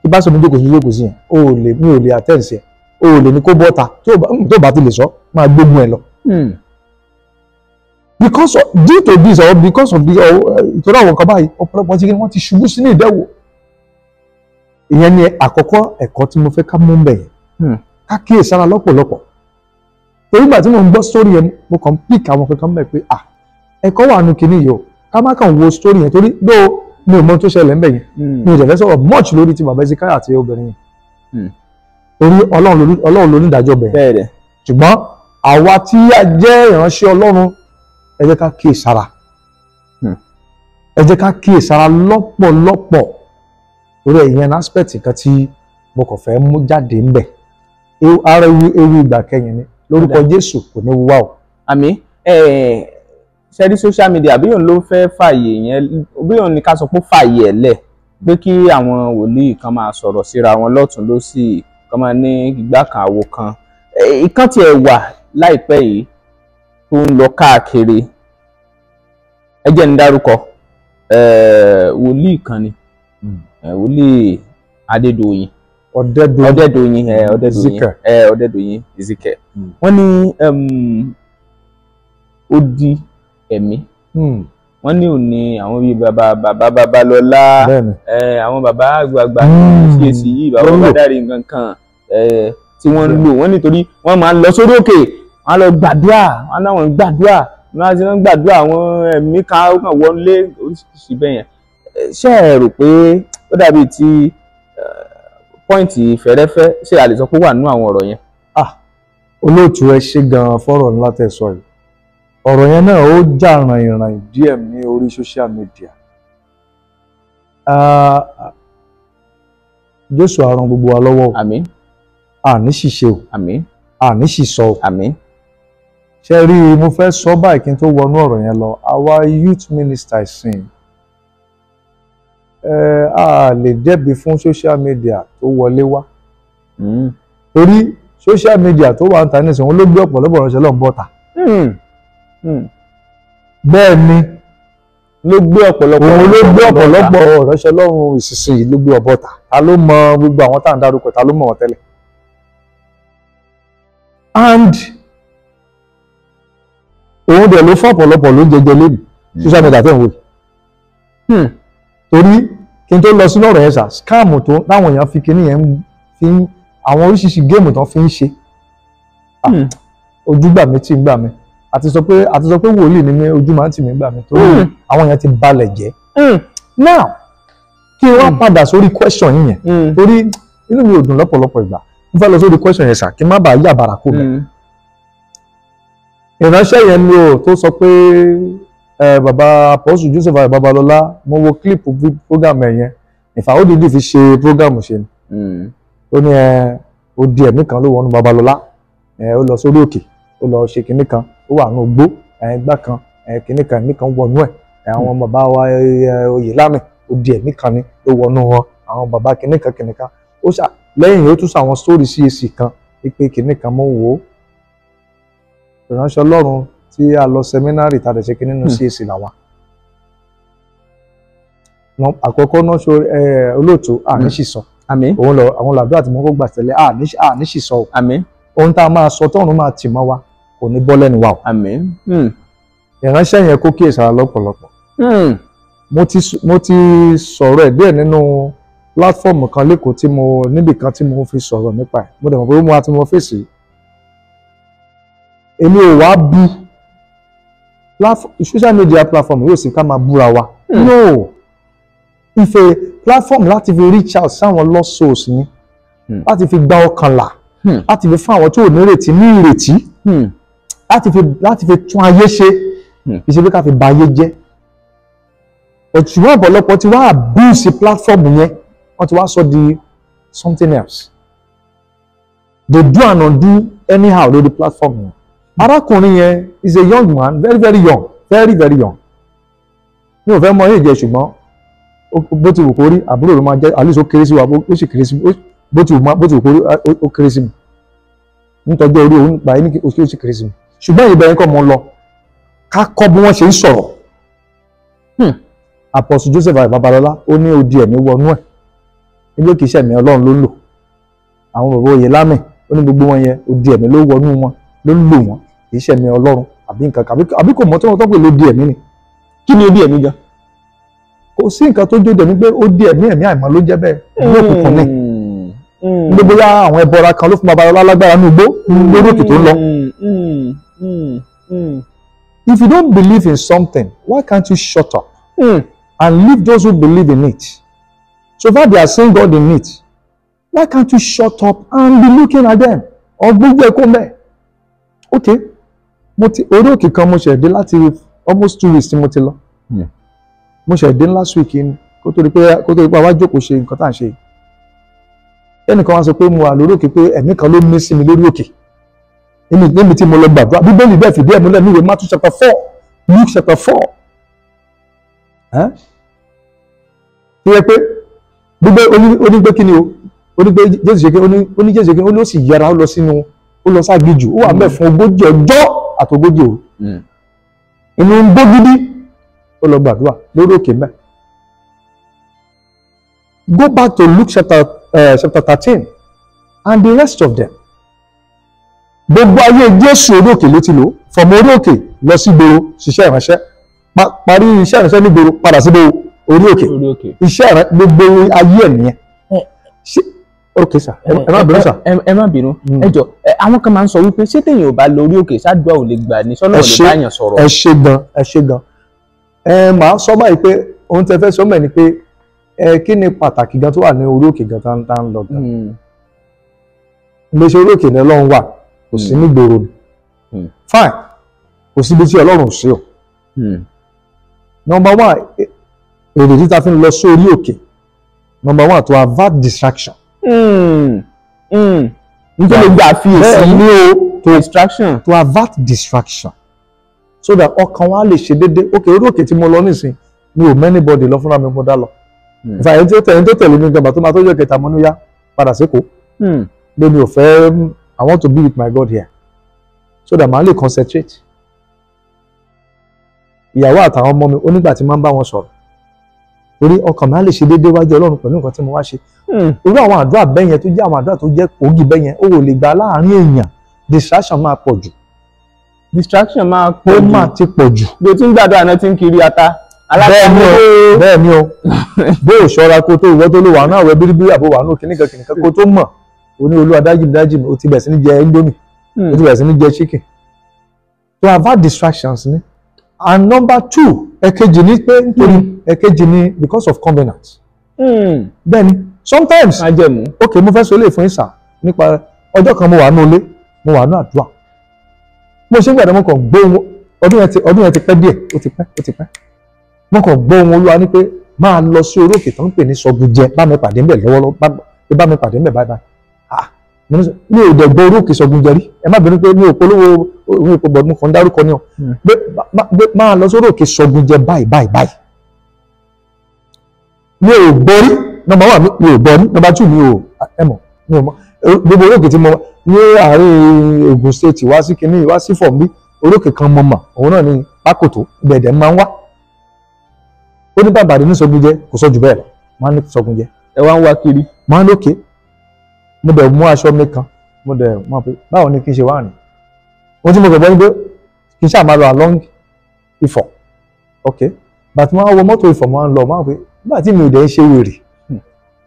kí pásítọ̀ mi jókòó sí yẹn, ó lè mi ò lè attend sí ẹ, ó lè ní kó bọ́ta tó bá ti lè sọ máa gbógun ẹ lọ. Because of, due to this or because of this or ìtọ́jú àwọn nǹkan báyìí, ọ̀pọ̀lọpọ̀ ti wọ́n ti ṣubú sínú ìdẹ́wò. Ìyẹn ni àkọ́kọ́ ẹ̀kọ́ tí mo fẹ́ ká mú bẹ̀ yẹn, ká kíyèsára lọ́pọ̀lọpọ̀. Torí ìgbà tí mo ń gbọ́ story yẹn, mo kàn ń pick àwọn kankan mẹ́ pé ah ẹ̀kọ́ wà nù kíní yìí o, ká má kàn wo story yẹn torí dó mi ò mọ tó ṣẹlẹ̀ ńbẹ̀ yẹn, mi ò dẹ̀ fẹ́ sọ̀rọ̀ much lórí ti bàbá Ezekiah àti obìnrin yẹn torí Ọlọ́run ló ní ìdájọ́ bẹ̀ yẹn. Ṣùgbọ́n àwa tí a jẹ́ ìránṣẹ́ Ọlọ́run, ẹ jẹ́ ká kíyèsára, ẹ jẹ́ ká kíyèsára lọ́pọ̀lọpọ̀ torí ìyẹn aspect kan tí mo kàn fẹ́ mú jáde ńbẹ̀. Ara ewu ìgbà kẹyìn ni lórúkọ Jésù kò ní wá o. Àmín. Ṣe rí social media bí òun ló fẹ́ fààyè yẹn, bí òun ní ká sọ pé fààyè ẹ̀ lẹ̀ pé kí àwọn wòlíì kan máa sọ̀rọ̀ síra wọn lọ́tún lósì, kan máa ní igbá kan àwo kan. Ìkan tiẹ̀ wà láìpẹ́ yìí tó ń lọ káàkiri, ẹ jẹ́ n dárúkọ wòlíì kan ni, wòlíì Adédoyin, Ọdẹ́doyin, Ọdẹ́doyin Ezekiel. Wọ́n ní ó di ẹ̀mí, wọ́n ní òní àwọn bíi bàbá bàbá Babalọ́lá, àwọn bàbá àgbààgbà CAC yìí, bàbá Bádàrí nǹkan kan tí wọ́n ń lò wọ́n nítorí wọ́n máa ń lọ sórí òkè, wọ́n á lọ gbàdúrà, wọ́n á láwọn gbàdúrà, Wọ́n ti ń gbàdúrà àwọn ẹ̀mí kan ó kàn wọlé oríṣiríṣi bẹ́ẹ̀ yẹn. Ṣé ẹ rò pé ó dàbí ti pọ́ìntì fẹ́rẹ́fẹ́, ṣé a lè sọ pé ó wà nínú àwọn ọ̀rọ̀ yẹn? Ah, olóòtú, ẹ ṣe gan-an fọ́rọ̀ ńlá tẹ́ sọ yìí. Ọ̀rọ̀ yẹn náà ó jà ràìnràìn díẹ̀ ní orí social media. Ah, Jésù á ràn gbogbo wa lọ́wọ́ o. Àmín. Àní ṣìṣe o. Àmín. Àní ṣìsọ o. Àmín. Ṣe rí i, mo fẹ́ sọ báyìí kí n tó wọnú ọ̀rọ̀ yẹn lọ. Àwa youth minister ìsìn, ẹ a lè dẹ́bi fún social media tó wọlé wá, torí social media tó wà ń ta nísìnyí, òun ló gbé ọ̀pọ̀lọpọ̀ ìránṣẹ́ lọ́n bọ́ta. Bẹ́ẹ̀ ni. Ló gbé ọ̀pọ̀lọpọ̀ Òun ló gbé ọ̀pọ̀lọpọ̀ ìránṣẹ́ lọ́run ìsinsìnyí, ló gbé ọ̀bọ̀ta. Ta ló mọ gbogbo àwọn tá à ń dárúkọ? Ta ló mọ̀ wọ́n tẹ́lẹ̀? And òun dẹ̀ ló fún ọ̀pọ̀lọpọ̀ ló ń jẹjẹ lónìí, social media tẹ̀ ń wò yìí. Torí kí n tó lọ sínú ọ̀rọ̀ yẹn sà, scam tó táwọn èèyàn fi kinní yẹn fi ń àwọn oríṣiríṣi game tán fi ń ṣe, ojú gbà mí tí ń gbà mí àti sọ pé wòlíì ni mí, ojú máa ń tì mí gbà mí, torí àwọn èèyàn ti balẹ̀ jẹ́. Now, kí n wá padà sórí question yìí yẹn, torí inú mi ò dùn lọ́pọ̀lọpọ̀ ìgbà. Mo fẹ́ lọ sórí question yẹn sà, kí n má bàa yà bàrà kó bẹ̀. Ìránṣẹ́ yẹn ni o tó sọ pé ẹ bàbá Apostle Joseph Ayọ̀ Babalọ́lá, mo wo clip program ẹ̀ yẹn ìfà, ó dídì fi ṣe program ṣe ni. Ó ní ẹ ó di ẹ̀mí kan ló wọnú Babalọ́lá, ẹ ó lọ sórí òkè, ó lọ ṣe kinní kan, ó wà nù gbó ẹ gbá kan, ẹ kinní kan, ẹ̀mí kan wọnú ẹ̀. Àwọn bàbá wa Oyèlámì, ó di ẹ̀mí kan ni ló wọnú wọn, àwọn bàbá kinní kan kinní kan. Ó ṣà lẹ́yìn ó tún sọ àwọn story CAC kan wípé kinní kan. Mọ́ wò ó, ìránṣẹ́ Ọlọ́run tí a lọ seminary tá a lè ṣe kinní nínú CAC làwa. Àkọ́kọ́ náà ṣe olóòtú, àní sì sọ. Àmín. Òun lọ àwọn làdúrà tí mo kọ́ gbà tẹ́lẹ̀, àní sì sọ o. Àmín. Ohun tá a máa sọ tọ́run máa tì mọ́ wa kò ní bọ́ lẹ́nu wa o. Àmín. Ìránṣẹ́ yẹn kó kíyèsára lọ́pọ̀lọpọ̀. Mo ti sọ̀rọ̀ ẹ̀ díẹ̀ nínú platform kan lẹ́kọ̀ọ́ tí mo níbì kan tí mo fi sọ̀rọ̀ nípa ẹ̀. Mo dẹ̀ mọ̀ pé mo àti mo fèsì. Èmi ò wá bú social media platform yóò sì ká máa búra wa. No, ife platform láti fi reach out sáwọn lost souls ni, láti fi gba ọkàn là, láti fi fún àwọn tí ò ní ìrètí ní ìrètí, láti fi tún ayé ṣe, kì í ṣe pé ká fi ba ayé jẹ́. Ṣùgbọ́n ọ̀pọ̀lọpọ̀ ti wá abuse platform yẹn, wọ́n ti wá sọ di something else. They do and undo anyhow lórí platform yẹn. Arákùnrin yẹn is a young man, very very young, very very young. Mi ò fẹ́ mọ èjẹ, ṣùgbọ́n bó ti wù kó rí, àbúrò ló máa jẹ́. At least ó kéré sí wa, ó sì kéré sí mi. Bó ti wù kó rí, ó kéré sí mi nítọ́jú orí òun gbà yín, ó sì kéré sí mi. Ṣùgbọ́n ìbẹ̀ yẹn kọ́ mo lọ, ká kọ́ bí wọ́n ṣe ń sọ̀rọ̀. Apostle Joseph Ayọ̀ Babalọ́lá, ó ní odi ẹ̀mí wọnú ẹ̀ nígbà kìí ṣẹ̀mí Ọlọ́run ló ń lò. Àwọn bàbá Oyèlámì, ó ní gbogbo wọn yẹn, odi ẹ̀mí ló wọnú wọn, ló ń lò wọn, kìí ṣẹ̀mí Ọlọ́run àbí nǹkan kan, àbí kò mọ̀ tí wọ́n tọ́ pé ló di ẹ̀mí ni. Kí ni odi ẹ̀mí gan? Kò sí nǹkan tó jó dẹ̀mí pé ó di ẹ̀mí, ẹ̀mí àìmọ́ ló jẹ́ bẹ́ẹ̀, ní òkùnkùn ni. Gbogbo ya àwọn ẹbọra kan ló fún Babalọ́lá lágbára ní igbó lórí òkè tó ń lọ. If you don't believe in something, why can't you shut up and leave those who believe in it? So far they are saying God in it, why can't you shut up and be looking at them? Ọgbójú ẹ kó mẹ́. Ok, mo ti orí òkè kan, mo ṣẹ̀ dé láti almost 2 weeks tí mo ti lọ. Mo ṣẹ̀ dé last week ni, kó tó di pé àwa jókòó ṣe nǹkan tá à ń ṣe yìí. Ẹnìkan wá sọ pé mo wà lórí òkè, pé ẹ̀mí kan ló mí sí mi lórí òkè níbi tí mo lọ gbàdúrà. Bíbélì bẹ́ẹ̀ fìdí ẹ̀ múlẹ̀ ní ìwé Matthew chapter 4, Luke chapter 4 tí yẹ pé gbogbo onígbé kí ni o, onígbé Jésù ṣe kí ó ní, Jésù ṣe kí ó ní, ó sì yẹra, ó lọ sínú, ó lọ ságijù, ó wà mẹ́ fún 40 ọjọ́ àti 40 òru inú ń gbó gidi, ó lọ gbàdúrà lórí òkè mẹ́. Go back to Luke chapter 13 and the rest of them. Gbogbo ayé Jésù, orí òkè ló ti lò. From orí òkè lọ sí ìgboro ṣiṣẹ́ ìránṣẹ́, parí iṣẹ́ ìránṣẹ́ nígboro, padà sí orí òkè. Orí òkè. Iṣẹ́ ìránṣẹ́ gbogbo ayé ẹ̀ nìyẹn. Ok sir, ẹ má bínú sir. Ẹ má bínú, ẹ jọ, àwọn kan máa ń sọ wípé ṣé téèyàn ò bá lórí òkè ṣáàdúrà ò lè gbà ní sọ́nà ò lè báyàn sọ̀rọ̀. Ẹ ṣe gan, ẹ ṣe gan. Ẹ máa sọ báyìí pé ohun tẹ fẹ́ sọ mẹ́ ni pé ẹ kí ni pàtàkì gan tó wà ní orí òkè gan tá ń lọ gan. Iléeṣẹ́ orí òkè ní Ọlọ́run wà, kò sí nígboro ni. Fine, kò síbi tí Ọlọ́run ò sí o. Number one, èrè tí ta fi ń lọ sí orí òkè, number one, to avert distraction. Nítorí gba àfiyèsí ní o, to distraction, to avert distraction, so that ọkàn wa lè ṣe déédéé. Ok, orí òkè tí mo lọ nísìn, mi ò many body lọ fúnra mi, mo dá lọ. Ìfà ẹni tó tẹ̀lé mi gan, bàtó máa tó jẹ́ kẹta, mo ní yá padà sékòó pé mi ò fẹ́, I want to be with my God here so that màá lè concentrate. Ìyàwó àtàwọn ọmọ mi, onígbà tí máa ń bá wọn sọ̀rọ̀, torí ọkàn mi á lè ṣe déédéé wájú Ọlọ́run pẹ̀lú nǹkan tí mo wá ṣe. Irú àwọn àdúrà bẹ́ẹ̀ yẹn tó jẹ́ àwọn àdúrà tó jẹ́ kòógì bẹ́ẹ̀ yẹn, ó ò lè gbà láàárín èèyàn, distraction máa pọ̀ jù. Distraction máa pọ̀ Ó jù. Máa ti pọ̀ jù. Bí o ti ń gbàdúrà náà ti ń kiri ata. Bẹ́ẹ̀ ni o, bẹ́ẹ̀ ni o. Bó o ṣọ́ra, kó tó ìwọ́ tó lò wà náà wẹ bíríbírí àbò wà náà kìnnìkan kìnnìkan, kó tó mọ̀, o ní Olúwa dájì mi, dájì mi, o ti bẹ̀rẹ̀ sí ní jẹ indomie, o ti bẹ̀rẹ̀ sí ní jẹ chicken. To avert distractions ni. And number two, ẹ̀kejì ni pé nítorí ẹ̀kejì ni because of covenant. Bẹ́ẹ̀ ni, sometimes, Májẹ̀mú. Ok, mo fẹ́ sọ eléyìí fún ìsà nípa ọjọ́ kan, mo wà ní ilé, mo wà ní àdúrà, mo ṣe ń gbàdá, mo kàn gbọ́ ohùn. Ọdún yẹn ti pẹ́ díẹ̀, ó ti pẹ́, ó ti pẹ́. Mo kàn gbọ́ ohùn Olúwa ní pé máa lọ sí orí òkè tó ń pè ní Sọgùnjẹ, bá mi pàdé ńbẹ̀ lọ́wọ́lọ́wọ́, bá mi pàdé ńbẹ̀ báyìí báyìí. Ah, mo ní mi ò dẹ̀ gbọ́ orí òkè Sọgùnjẹ rí. Ẹ má bínú pé mi ò polówó mi ò bọ̀, mo kàn ń dárúkọ ní o, pé máa lọ sórí òkè Sọgùnjẹ báyìí báyìí báyìí. Mi ò gbọ́ rí, number one, mi ò gbọ́ rí, number two, mi ò ẹ mọ̀, mi ò mọ̀ gbogbo orí òkè tí mo ní àárín Ògùn State wá sí kínní wá sí fọ̀mí. Orí òkè kan mo mọ̀, òun náà ni Pákòtó, ibẹ̀ dẹ̀ máa ń wá. Ó ní bàbá rẹ̀ ní Sọgùnjẹ, kò sọ jù bẹ́ẹ̀ lọ, máa ń ní Sọgùnjẹ. Ẹ wá ń wá kiri. Máa ń lókè, mo dẹ̀ mú aṣọ mi kan, mo dẹ̀ mọ̀ pé báwo ni kí n ṣe wá rìn. Ohun tí mo gbàgbọ́ ni pé kí n ṣáà máa lọ along Ifọ̀. Ok, bàtí mo wá wọ mọ́tò Ifọ̀, mo máa ń lọ, máa ń pè nígbà tí mi ò dẹ̀ ń ṣe wèrè,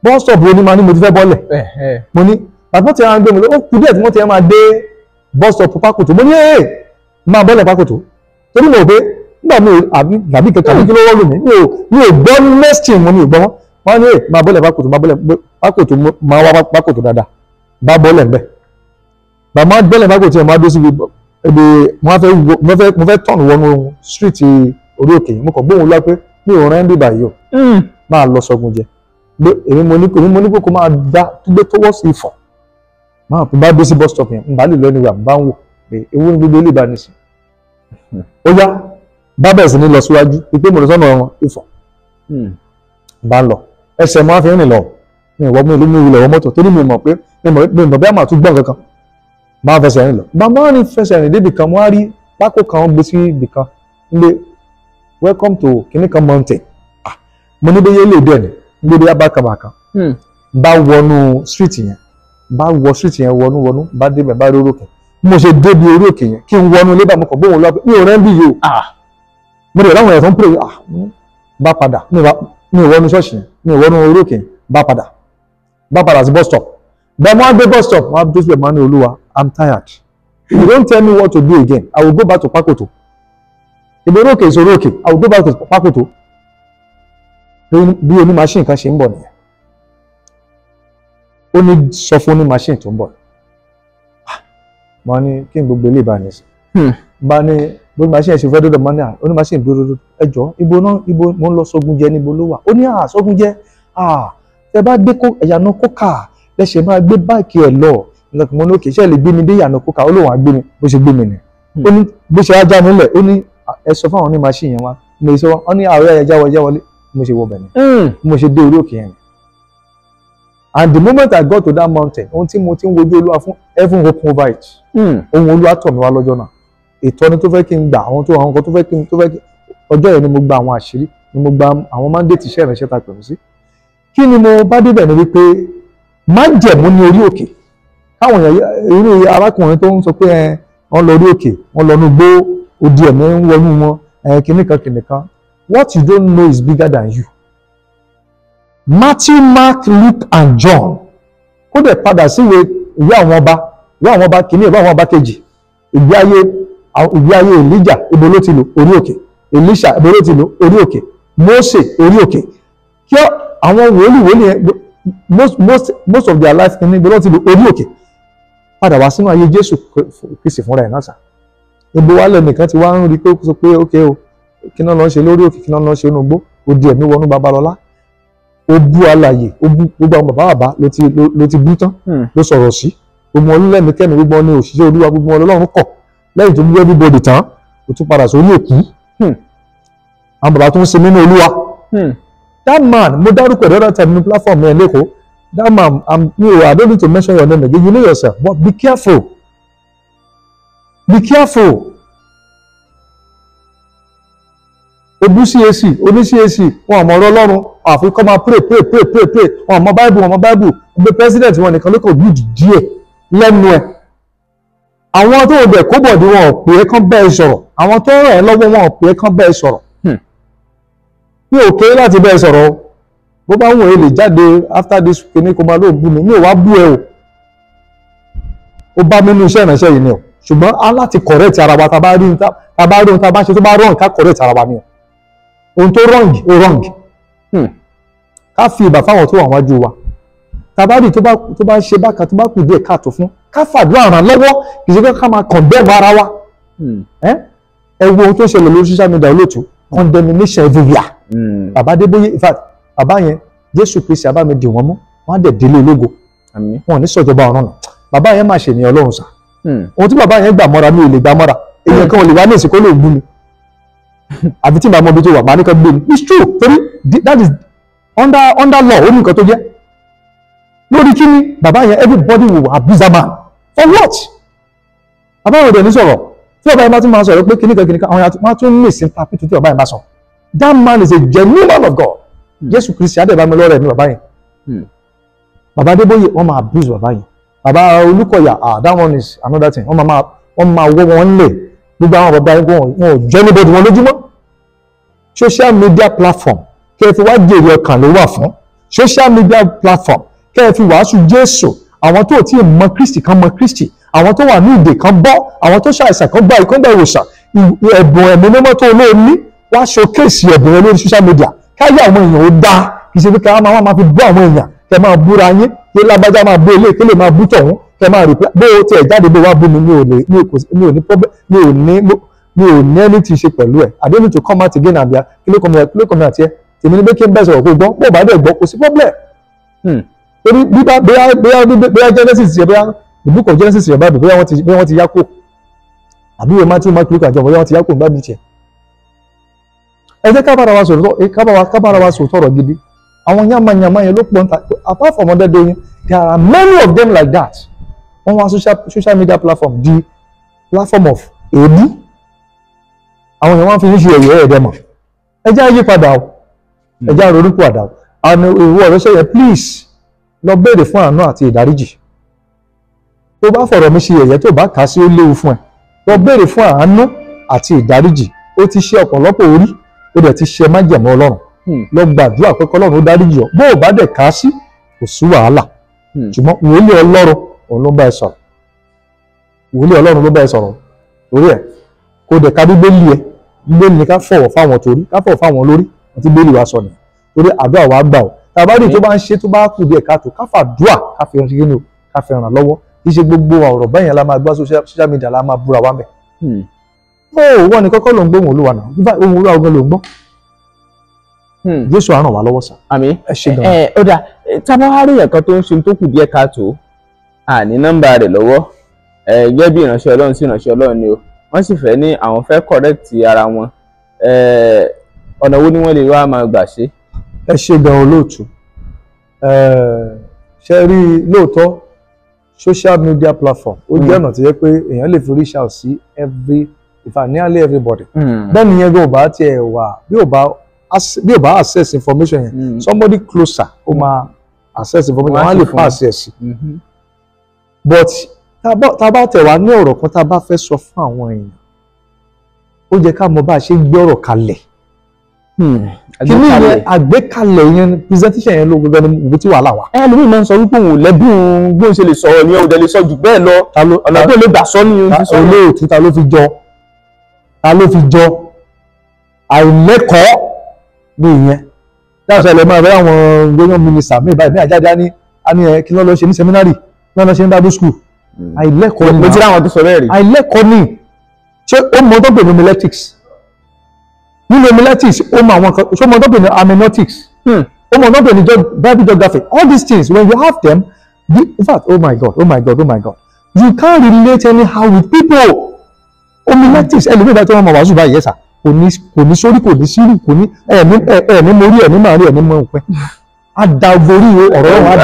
bus stop wo ni máa ní mo ti fẹ́ bọ́lẹ̀? Mo ní bàtí wọ́n ti máa ń gbé mi lọ, ó kù díẹ̀ tí wọ́n ti máa dé bus stop Pákòtó, mo ní ee, máa bọ́lẹ̀ Pákòtó, torí mo rò pé nígbà mi ò àbí àbí kẹkẹ àbí kí ló wọ́ọ̀lù mi, mi ò gbọ́ next thing mo mi ò gbọ́ wọ́n. Wọ́n ní ee, máa bọ́lẹ̀ Pákòtó, máa bọ́lẹ̀ Pákòtó, máa wá Pákòtó dáadáa, bá bọ́lẹ̀ ńbẹ̀. Bàbá máa bọ́lẹ̀ Pákòtó yẹn, máa dó síbi ibi mo fẹ́ turn wọnú street orí òkè yìí, mo kàn gbóhùn lọ pé mi ò rán bíbà yìí o, máa lọ Sọgùnjẹ. Gbé èmi mo ní kó máa dá gbé towards Ifọ̀. Máa bá dé sí bus stop yẹn, n bá lè lọ anywhere, n bá ń wò pé ewu ní gbogbo ilé ìbánisìn. Ó yá, bá bẹ̀rẹ̀ sí ní lọ síwájú pípé mo lọ sọ́nà Ifọ̀, n bá ń lọ, ẹsẹ̀ máa fi rìn lọ, mi ìwọ mi ìlú mi ìwúlẹ̀ wọ mọ́tò, torí mi mọ̀ pé mi mọ̀ bí a máa tún gbọ́n kankan, máa fẹsẹ̀ rìn lọ. Bá máa rìn fẹsẹ̀ rìn débi kan, mo á rí pákó kan, wọ́n gbé sí ibì kan nílé, "Welcome to kìnnìkan mountain." Ah, mo ní bóyá ilé ìdẹ́ ni níbi abákàbàkà. Bá wọnú street yẹn, bá wọ street yẹn, wọnú wọnú, bá débẹ̀, bá rí orí òkè. Bí mo ṣe débi orí òkè yẹn, kí n wọnú ilé bá, mo kàn gbóhùn lọ pé mi ò rẹ́ ń bí yìí o. Mo dẹ̀ láwọn èèyàn tó ń pè. Ah, bá padà, mi ò wọnú ṣọ́ọ̀ṣì yẹn, mi ò wọnú orí òkè yẹn, bá padà sí bus stop. Bẹ́ẹ̀ mo á dé bus stop, mo á dé síbẹ̀, mo á ní, "Olúwa, I'm tired. If you don't tell me what to do again, I will go back to Pakoto. Ìbò orí òkè ìṣòro òkè, I will go back to Pakoto." Bí oní machine kan ṣe ń bọ̀ nìyẹn. Ó ní sọ fún oní machine tó ń bọ̀. Mo ní kí n gbogbo ilé ìbáni sí bá ní bó machine ṣe fẹ́ dọ́dọ̀ mọ́ ní à oní machine dúró dúró, ẹ jọ, ibo náà, ibo mo ń lọ? Sọgúnjẹ níbo ló wà? Ó ní à Sọgúnjẹ, à tẹ bá dé kó ẹ̀yànà kókà lẹ́sẹ̀ máa gbé báàkì ẹ̀ lọ. Nǹkan mo ní òkè iṣẹ́ lè gbé mi dé ìyànà kókà. Ó lóun á gbé mi. Bó ṣe gbé mi nì, ó ní bó ṣe wá já mi lẹ̀, ó ní ẹ sọ fáwọn oní machine yẹn wá. Mo ṣe wọ́n ní àárẹ̀ ẹ jáwọ́, jáwọ́lé. Mo ṣe wọ bẹ̀ ni mo ṣe dé orí òkè yẹn. And the moment I got to that mountain, ohun tí mo ti ń wojú Olúwa fún, heaven open over it. Ohun Olúwa tọ̀ mí wá lọ́jọ́ náà, ìtọ́ni tó fẹ́ kí n gbà, àwọn tó àwọn nǹkan tó fẹ́ kí n tó fẹ́ kí ọjọ́ yẹn ni mo gba àwọn àṣírí, ni mo gba àwọn mandate iṣẹ́ ìránṣẹ́ ta pẹ̀lú sí. Kí ni mo bá débẹ̀ ni wípé májẹ̀mú ní orí òkè. Káwọn èèyàn, irú arákùnrin tó ń sọ pé ẹ wọ́n lọ orí òkè, wọ́n lọ nú gbó, odi ẹ̀mí ń wọnú wọn, ẹ kìnnìkan kìnnìkan, what you don't know is bigger than you. Matthew, Mark, Luke and John, Kó dẹ̀ padà síwèé ìwé àwọn ọba, ìwé àwọn ọba kìíní, ìwé àwọn ọba kejì, ìgbé ayé Èlíjà, ibo ló ti lò? Orí òkè. Èlíṣà, ibo ló ti lò? Orí òkè. Mósè, orí òkè. Kí àwọn wòlíì yẹn, most of their life ní ibo ló ti lò? Orí òkè. Padà wá sínú ayé Jésù Kristi fúnra ẹ̀ náà sà. Ibo wálẹ̀ nìkan ti wá ń rí pé ó sọ pé ókè o, kí náà lọ ṣe lórí òkè, kí náà lọ ṣe inú igbó, ó di ẹ̀mí wọnú Babalọ́lá, ó bú alààyè, ó bú gbogbo àwọn bàbá bàbá ló ti bú tán, ló sọ̀rọ̀ sí gbogbo wọn lẹ́mìíkẹ́mi, gbogbo wọn ní òṣìṣẹ́ Olúwa, gbogbo wọn lọ́lọ́run kọ̀. Lẹ́yìn tó bú everybody tán, ó tún padà sórí òkú. Àwọn bàbá tó ń ṣe nínú Olúwa. That man, mo dárúkọ the other time ní platform yẹn lẹ́kọ̀ọ́. That man, I don't need to mention your name again, you know yourself, but be careful. Be careful. Obu CAC, oní CAC, wọn àmọ́ ọ̀rọ̀ Ọlọ́run, àfi kọ́ máa pray pray pray pray pray, wọn àmọ́ Bible, wọn àmọ́ Bible, gbé president wọn nìkan ló kàn good díẹ̀ lẹ́nu ẹ̀. Àwọn tó bẹ̀ kó bọ̀dé wọn ò pè é kán bẹ́ẹ̀ sọ̀rọ̀, àwọn tó ràn ẹ́ lọ́wọ́ wọn ò pè é kán bẹ́ẹ̀ sọ̀rọ̀. Mi ò kéré láti bẹ́ẹ̀ sọ̀rọ̀ o. Bó bá wùn ẹ́ lè jáde after this kìíní kó máa lóò bú mi, mi ò wá bú ẹ o. Ó bá mi nínú iṣẹ́ ìránṣẹ́ yìí ni o. Ṣùgbọ́n á láti correct ara wa, tá bá rí ohun tá bá ṣe tó bá wrong, ká correct ara wa ni o. Ohun tó wrong, ó wrong. Ká fi ìbà fáwọn tó wà wájú wa. Tá bá rí tó bá ṣe bákan, tó bá kù díẹ̀ káàtó fún, ká fàdúrà ràn lọ́wọ́, kì í ṣe pé ká máa condemn ara wa. Ẹ wo ohun tó ṣẹlẹ̀ lórí social media olóòtú, condemnation everywhere. Bàbá Adébóyè, in fact, bàbá yẹn, Jésù Kristi àbá mi dì wọ́n mú, wọ́n á dẹ̀ délé ológo. Wọn ò ní sọ̀jọba ọ̀run nù. Bàbá yẹn máa ṣènìyàn Ọlọ́run sà. Ohun tí bàbá yẹn gbà mọ́ra mi ò lè gbà mọ́ra. Èèyàn kan ò lè wá ní ìsìnkú lè bú mi. Àbí tí màá mọ ibi tó wà, màá ní kan gbé mi. It's true, torí that is under law, ó ní nǹkan tó jẹ́. Lórí kí ni bàbá yẹn, everybody will abuse that man. For what? Bàbá yẹn ò dẹ̀ ní sọ̀rọ̀. Tí bàbá yẹn bá tún máa sọ̀rọ̀ pé kíníkan kíníkan, àwọn yàtọ̀ máa tún ní ìsìn tàbí tí bàbá yẹn bá sọ. That man is a genuine man of God. Jésù Kristi adébámi lọ́rẹ̀ ní bàbá yẹn. Bàbá Adébóyè, wọ́n máa abuse bàbá yẹn. Bàbá Olúkọ̀yà, that one is another thing. Wọ́n máa wọ́ wọn lẹ̀. Gbogbo àwọn bàbá yẹn wọn ò jẹ́ níbodè wọn lójúmọ́. Social media platform kẹ́ ẹ fi wá jèrè ọkàn ló wà fún. Social media platform kẹ́ ẹ fi wàásù Jésù. Àwọn tó tí ì mọ Kristi kan mọ Kristi. Àwọn tó wà ní ìdè kan bọ́. Àwọn tó ṣàìsàn kan gba ìkọ́ńgbà ìwòsàn. Ẹ̀bùn ẹ̀mí mímọ́ tó olóòní wá showcase ẹ̀bùn rẹ lórí social media. Káyé àwọn èèyàn ó dáa, kì í ṣe pé ká máa fi bú àwọn èèyàn, kẹ máa búra yín, kí lágbájá máa bú eléyìí, kí lè máa bú tọ̀hún, kẹ máa reply bó o tiẹ̀ jáde bó wá bú mi, mi ò ní problem, mi ò ní anything ṣe pẹ̀lú ẹ̀. I don't need to come out again and be kí ló kọ́ mi àti ẹ. Tèmi ní pé kí n bẹ́ẹ̀ sọ̀rọ̀ kó gbọ́, bó o bá dẹ̀ gbọ́ kò sí problem. Torí bóyá Genesis yẹ, bóyá the book of Genesis yẹ Bible, bóyá wọ́n ti yá kó, àbí ìwé Matthew, Mark, Luke àjọ, bóyá wọ́n ti yá kó ní Bible tiẹ̀. Ẹ jẹ́ ká bára wa sọ̀rọ̀ tọ̀rọ̀ gidi. Àwọn yamayama yẹn ló pọ̀ ń ta. Apart from Ọdẹ́dọ̀yìn, there are many of them like that. Wọ́n wá social media platform di platform of èébú. Àwọn èèyàn wọ́n fi ń ṣe ẹ̀yẹ ẹ̀dẹ̀ mọ̀. Ẹ jẹ́ ayé padà o, ẹ jẹ́ àrònúkú àdá o. Àwọn ìwọ ọ̀rẹ́sẹ̀ yẹn, please lọ béèrè fún àánú àti ìdáríjì. Tó bá fọ̀rọ̀ mi ṣe ẹ̀yẹ, tó bá kà á sí, ó léwu fún ẹ. Lọ béèrè fún àánú àti ìdáríjì. Ó ti ṣe ọ̀pọ̀lọpọ̀ orí, ó dẹ̀ ti ṣe májẹ̀mú Ọlọ́run. Lọ gbàdúrà pé kọ́lọ́run ó dáríjì ọ́. Bó o bá dẹ̀ kà á sí, kò sí wàhálà. Ṣùgbọ́n wòlíì Ọlọ́run òun ló bá ẹ sọ̀rọ̀. Wòlíì Ọlọ́run ló bá ẹ sọ̀rọ̀. Torí ẹ̀ kó dẹ̀ ka Bíbélì ẹ. Bíbélì ni ká fọ̀wọ̀ fáwọn torí, ká fọ̀wọ̀ fáwọn lórí, àti Bíbélì wa sọ nìyẹn. Torí àdúrà wa gbà ọ́. Tàbá rí tó bá ń ṣe tó bá kù díẹ̀ káàtó, ká fàdúrà, ká fi ràn ṣe kíni o, ká fi ràn lọ́wọ́. Kì í ṣe gbogbo ọ̀rọ̀ bẹ́yẹn la máa gbọ́ social media la máa búra wa ń bẹ̀. Ó wọ́n ní kọ́kọ́ ló ń gbóhùn Olúwa náà. Ohùn Olúwa gan ló ń gbọ́. Jésù á ràn wá lọ́wọ́ sà. Àmín. Ẹ ṣé gan. Ó dáa, tá a bá wá rí èèyàn kan tó ń ṣe tó kù díẹ̀ káàtó, àní nọ́mbà rẹ̀ lọ́wọ́, gẹ́gẹ́ bí ìránṣẹ́ Ọlọ́run sí ìránṣẹ́ Ọlọ́run ni o, wọ́n sì fẹ́ ní àwọn fẹ́ correct ara wọn, ọ̀nà wo ni wọ́n lè wá máa gbà ṣe? Ẹ ṣé gan olóòtú. Ṣe rí lóòótọ́, social media platform ó jẹ́ ọ̀nà tó yẹ pé èèyàn lè fi reach out sí every, in fact nearly everybody. Bẹ́ẹ̀ ni yẹn bí ò bá tiẹ̀ wà, bí ò bá access information yẹn, somebody closer ó máa access information, wọ́n á lè pass ẹ̀ sí. But tá a bá tẹ̀ wá ní ọ̀rọ̀ kan tá a bá fẹ́ sọ fún àwọn èèyàn, ó jẹ́ ká mọ bá a ṣe ń gbé ọ̀rọ̀ kalẹ̀. Kíní yẹn, àgbékalẹ̀ yẹn, presentation yẹn ló gbogbo ní ibi tí wàhálà wà. Ẹlòmíì máa ń sọ wípé òun ò lẹ́bùn bóun ṣe lè sọ̀rọ̀ ni, òun dẹ̀ lè sọ jù bẹ́ẹ̀ lọ, ọ̀nà tó lè gbà sọ ni òun ti sọ. Olóòtú, ta ló fi jọ? Ta ló fi jọ? Àìlẹ́kọ̀ọ́ ní ìyẹn. Dáhùn sẹ́lẹ̀ máa bẹ́ẹ̀ àwọn gómìnà, mínísítà míì báyìí ní àjáde á ní ẹ kí ló lọ ṣe ní seminary, kí ló lọ ṣe ní bible school. Àìlẹ́kọ̀ọ́ ni. Mo ti ráwọn tó sọ bẹ́ẹ̀ rí. Àìlẹ́kọ̀ọ́ ni. Ṣé ó mọ tó pè ní homiletics? Nínú homiletics, ó mọ àwọn kan. Ṣé ó mọ tó pè ní hermeneutics? Ó mọ tó pè ní Bible geography? All these things, when you have them, in fact, oh my God, oh my God, oh my God, you can't relate anyhow with people. Homiletics, ẹlòmíì bá tó wọn mọ wàásù báyìí, yẹsà, kò ní sórí, kò ní sírù, kò ní ẹ̀ẹ̀mí mórí, ẹ̀mí máa rí, ẹ̀mí mọ òpin adagborí ọ̀rọ̀ wọn,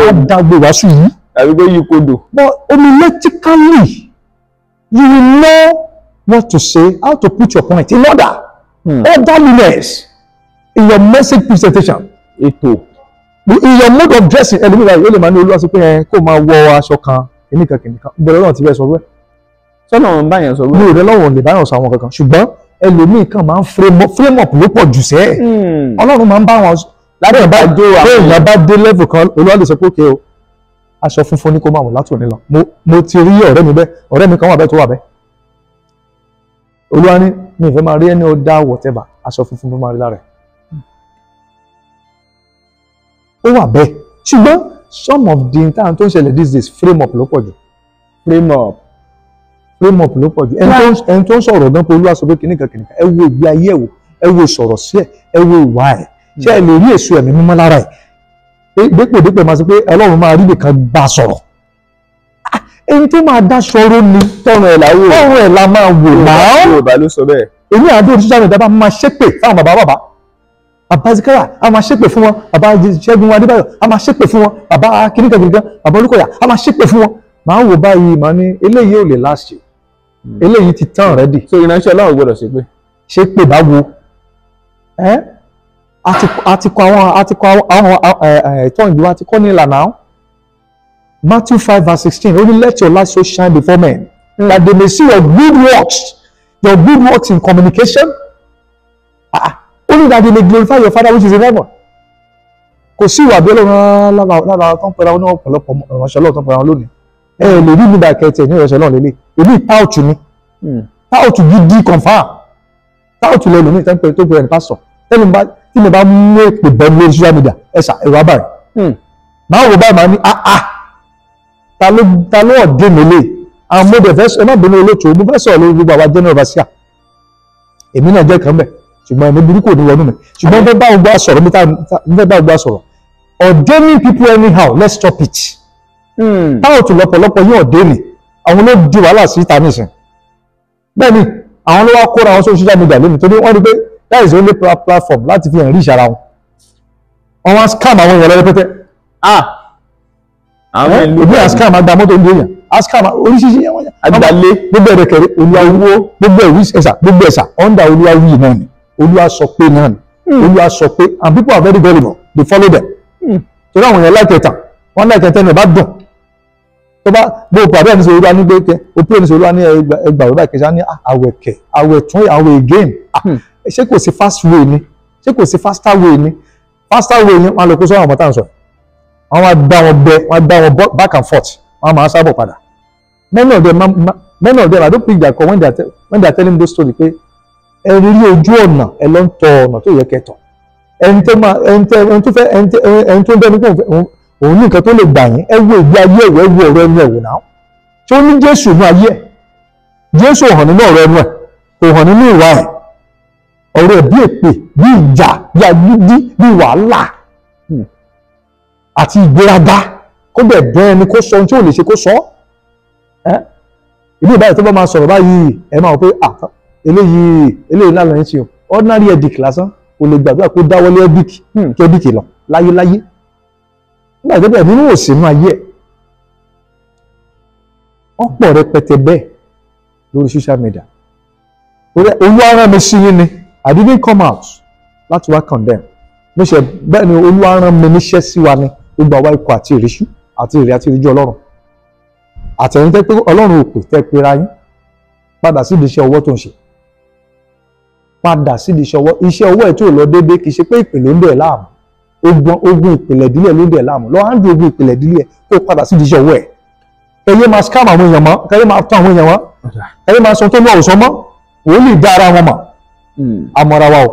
adagbo wàásù yìí. Tàbí pé yí kodò. But homiletically, you will know what to say, how to put your point in order, orderliness in your message presentation. Ètò. In your mode of dressing. Ẹlòmíì báyìí ó lè máa ní Olúwa sọ pé ẹ kó máa wọ aṣọ kan, kìnìkan kìnìkan gbọ́dọ̀ náà ti bẹ́ẹ̀ sọ wẹ́. Sọ́nà òun báyẹn sọ Mi wẹ́. ò rẹ lọ́wọ́ lè báyọ̀ sọ àwọn kankan, ṣùgbọ́n ẹlòmíì kan máa ń frame up ló pọ̀ jù sẹ́ẹ̀. Ọlọ́run máa ń bá wọn Láti bá àjò àwọn èèyàn bá dé level kan, Olúwa lè sọ pé okay o, aṣọ funfun ní kó máa wọ̀ látòní lọ. Mo ti rí ọ̀rẹ́ mi bẹ́ẹ̀, ọ̀rẹ́ mi kan wà bẹ́ẹ̀ tó wà bẹ́ẹ̀. Olúwa ní mi ì fẹ́ máa rí ẹni ó dá whatever, aṣọ funfun ló máa rí lára ẹ̀. Ó wà bẹ́ẹ̀, ṣùgbọ́n some of the time tó ń ṣẹlẹ̀ these days, frame up ló pọ̀ jù. Frame up. Frame up ló pọ̀ jù. Ẹni tó ń sọ̀rọ̀ gan pé Olúwa sọ pé kìnnìkan kìnnìkan, ẹ wo ìgbé ayé ẹ̀ wò, ẹ wo sọ̀rọ̀ sí ẹ̀, ẹ wo ìwà ẹ̀. Ṣé ẹ lè rí èso ẹ̀mí mímọ́ lára ẹ̀? Dépò dépò máa sọ pé Ọlọ́run máa rí nìkan bá sọ̀rọ̀. Ah, ẹni tó máa dáṣọ ró ni. Tọrùn ẹ̀ làwò. Ọrùn ẹ̀ la máa wò náà. Yorùbá ló sọ bẹ́ẹ̀. Èmi àdó social media bá máa ṣépè fáwọn bàbá bàbá bàbá Zikaya, a máa ṣépè fún wọn, bàbá Ṣẹ́gun Adébáyọ̀, a máa ṣépè fún wọn, bàbá kìnìkan kìnìkan, bàbá Olúkọ̀yà, a máa ṣépè fún wọn. Màá wò báyìí, màá ní eléyìí ò lè last you, eléyìí ti tán ready. So ìránṣẹ́ Ọlọ́run gbọ́dọ̀ ṣe pé. Ṣépè báwo? Ẹ́ àti kọ àwọn ẹ̀tọ́ ìlú àti kọ́ ní ìlànà. Matthew 5 verse 16, only let your light so shine before men that they may see your good works, your good works in communication, only that they may glorify your Father which is in heaven. Kò sí ìwà bí Ọlọ́run lára tó ń pera wọn ní ọ̀pọ̀lọpọ̀ ìránṣẹ́ Ọlọ́run tó ń pera wọn lónìí. Ẹ lè rí nígbà kẹtẹ ní ìránṣẹ́ Ọlọ́run lélẹ̀. Èmi tout ni, tout gidi, confirm tout lẹ́nu ní ìtẹ́ńpẹ́ tó pera ní pásítọ̀ tẹ́lẹ̀ bá tí mi bá mú èpè bẹ́ẹ̀ lórí social media, ẹ̀sà ẹ̀rọ abáyé máa wò báyìí, máa ní ah ah, ta ló ọ̀dẹ́ mi lè àwọn. Mo dẹ̀ fẹ́, ẹ má bínú olóòtú, mo fẹ́ sọ̀rọ̀ lórí gbogbo àwa general overseer. Èmi náà jẹ́ kan bẹ̀, ṣùgbọ́n èmi burúkú ò ní wọnú mi, ṣùgbọ́n mo fẹ́ bá gbogbo sọ̀rọ̀ mi, mo fẹ́ bá gbogbo sọ̀rọ̀. Ordaining people anyhow, let's stop it. Táwọn tún lọ́pọ̀lọpọ̀ yóò dé ni àwọn ló di wàhálà sí ìta nísìn. Bẹ́ẹ̀ ni àwọn ló wá kóra wọn sórí social media lónìí, torí wọ́n rí pé that is the only platform láti fi hàn rí ìṣara wọn. Wọ́n wá scam àwọn èèyàn lọ́rẹ́pẹ́tẹ́. Ah, àwọn ìlú Òbí à scam àgbà mọ́tò ní èèyàn, à scam oríṣiríṣi yẹn. Àgbàlé. Gbogbo ẹ̀rẹ̀ kẹrẹ Olúwa wó gbogbo ẹ̀rí ẹ̀sà, gbogbo ẹ̀sà under Olúwa wí náà ni, Olúwa sọ pé náà ni, Olúwa sọ pé, and people are very gullible, they follow them, torí àwọn èèyàn láìkẹta tàn wọ́n láìkẹta ẹni ẹ̀ bá dùn tó bá bó o pàdé ẹni sọ Olúwa ní gbé kẹ o pé ẹni sọ Olúwa ní ẹgbà wíwá ìkẹsà ní àwẹ̀ kẹ àwẹ̀ tún àwẹ̀ again. Ṣé kò sí fast way ni? Ṣé kò sí faster way ni? Faster way ni wọ́n á lọ kó sọ́wọ́n àwọn tá à ń sọ, wọ́n á gbá wọn bẹ, wọ́n á gbá wọn back and forth, wọ́n á máa sábọ̀ padà. Many of them, I don't pick their call when they are telling those story pé ẹ rí ojú ọ̀nà, ẹ lọ ń tọ ọ̀nà tó yẹ kẹtọ̀. Ẹni tó máa ẹni tó ẹni tó fẹ́ ẹni tó ń bẹ́ni pé òun ní nǹkan tó lè gbà yín, ẹ wo ìgbé ayé ẹ̀wọ̀, ẹ wo ọ̀rọ̀ ẹnu ẹ̀wò náà tí ó ní Jésù ní ayé ẹ̀. Jésù ò hàn nínú ọ̀rọ̀ ẹnu ẹ̀, kò hàn nínú ìwà ẹ̀. Ọ̀rọ̀ ẹ̀ bí èpè, bí ìjà, bí agídí, bí wàhálà àti ìgbéraga. Kó bẹ̀ bẹ́ ẹni kó sọ ohun tí ò lè ṣe kó sọ ẹ́. Ìlú ìbáyìí tó bá máa sọ̀rọ̀ báyìí, ẹ máa wọ pé ah, eléyìí lánàá ń ṣe o. Ordinary headache lásán kò lè gbàdúrà kó dáwọ́lé headache kí headache lọ láyéláyé nígbà tó bẹ̀rẹ̀ nínú òsínú ayé ẹ̀. Wọ́n pọ̀ rẹpẹtẹ bẹ́ẹ̀ lórí social media. Olúwa rán mi sí yín ni. I didn't come out láti wá condemn mo ṣe. Bẹ́ẹ̀ ni Olúwa rán mi níṣẹ́ sí wa ni, gbogbo àwa ikọ̀ àti ìrísú àti ìrì àti ìríjú Ọlọ́run àtẹ̀yìn tẹ́ pé Ọlọ́run ò pè tẹ́ pera yín padà sí ìdíṣẹ́ ọwọ́ tó ń ṣe. Padà sídìí iṣẹ́ ọwọ́. Iṣẹ́ ọwọ́ ẹ̀ tí ò lọ déédéé, kì í ṣe pé ìpìlẹ̀ ń dẹ̀ láàmú, ogun ìpìlẹ̀ ìdílé ló ń dẹ̀ láàmú. Lọ handle ogun ìpìlẹ̀ ìdílé ẹ̀, kó padà sídìí iṣẹ́ ọwọ́ ẹ̀. Ẹyẹ máa scam àwọn èèyàn mọ́, kẹyẹ máa tán àwọn èèyàn mọ́, kẹyẹ máa sọ tó ní ọ̀sán mọ́, wòlíì dá ara wọn mọ̀, àmọ́ra wa o.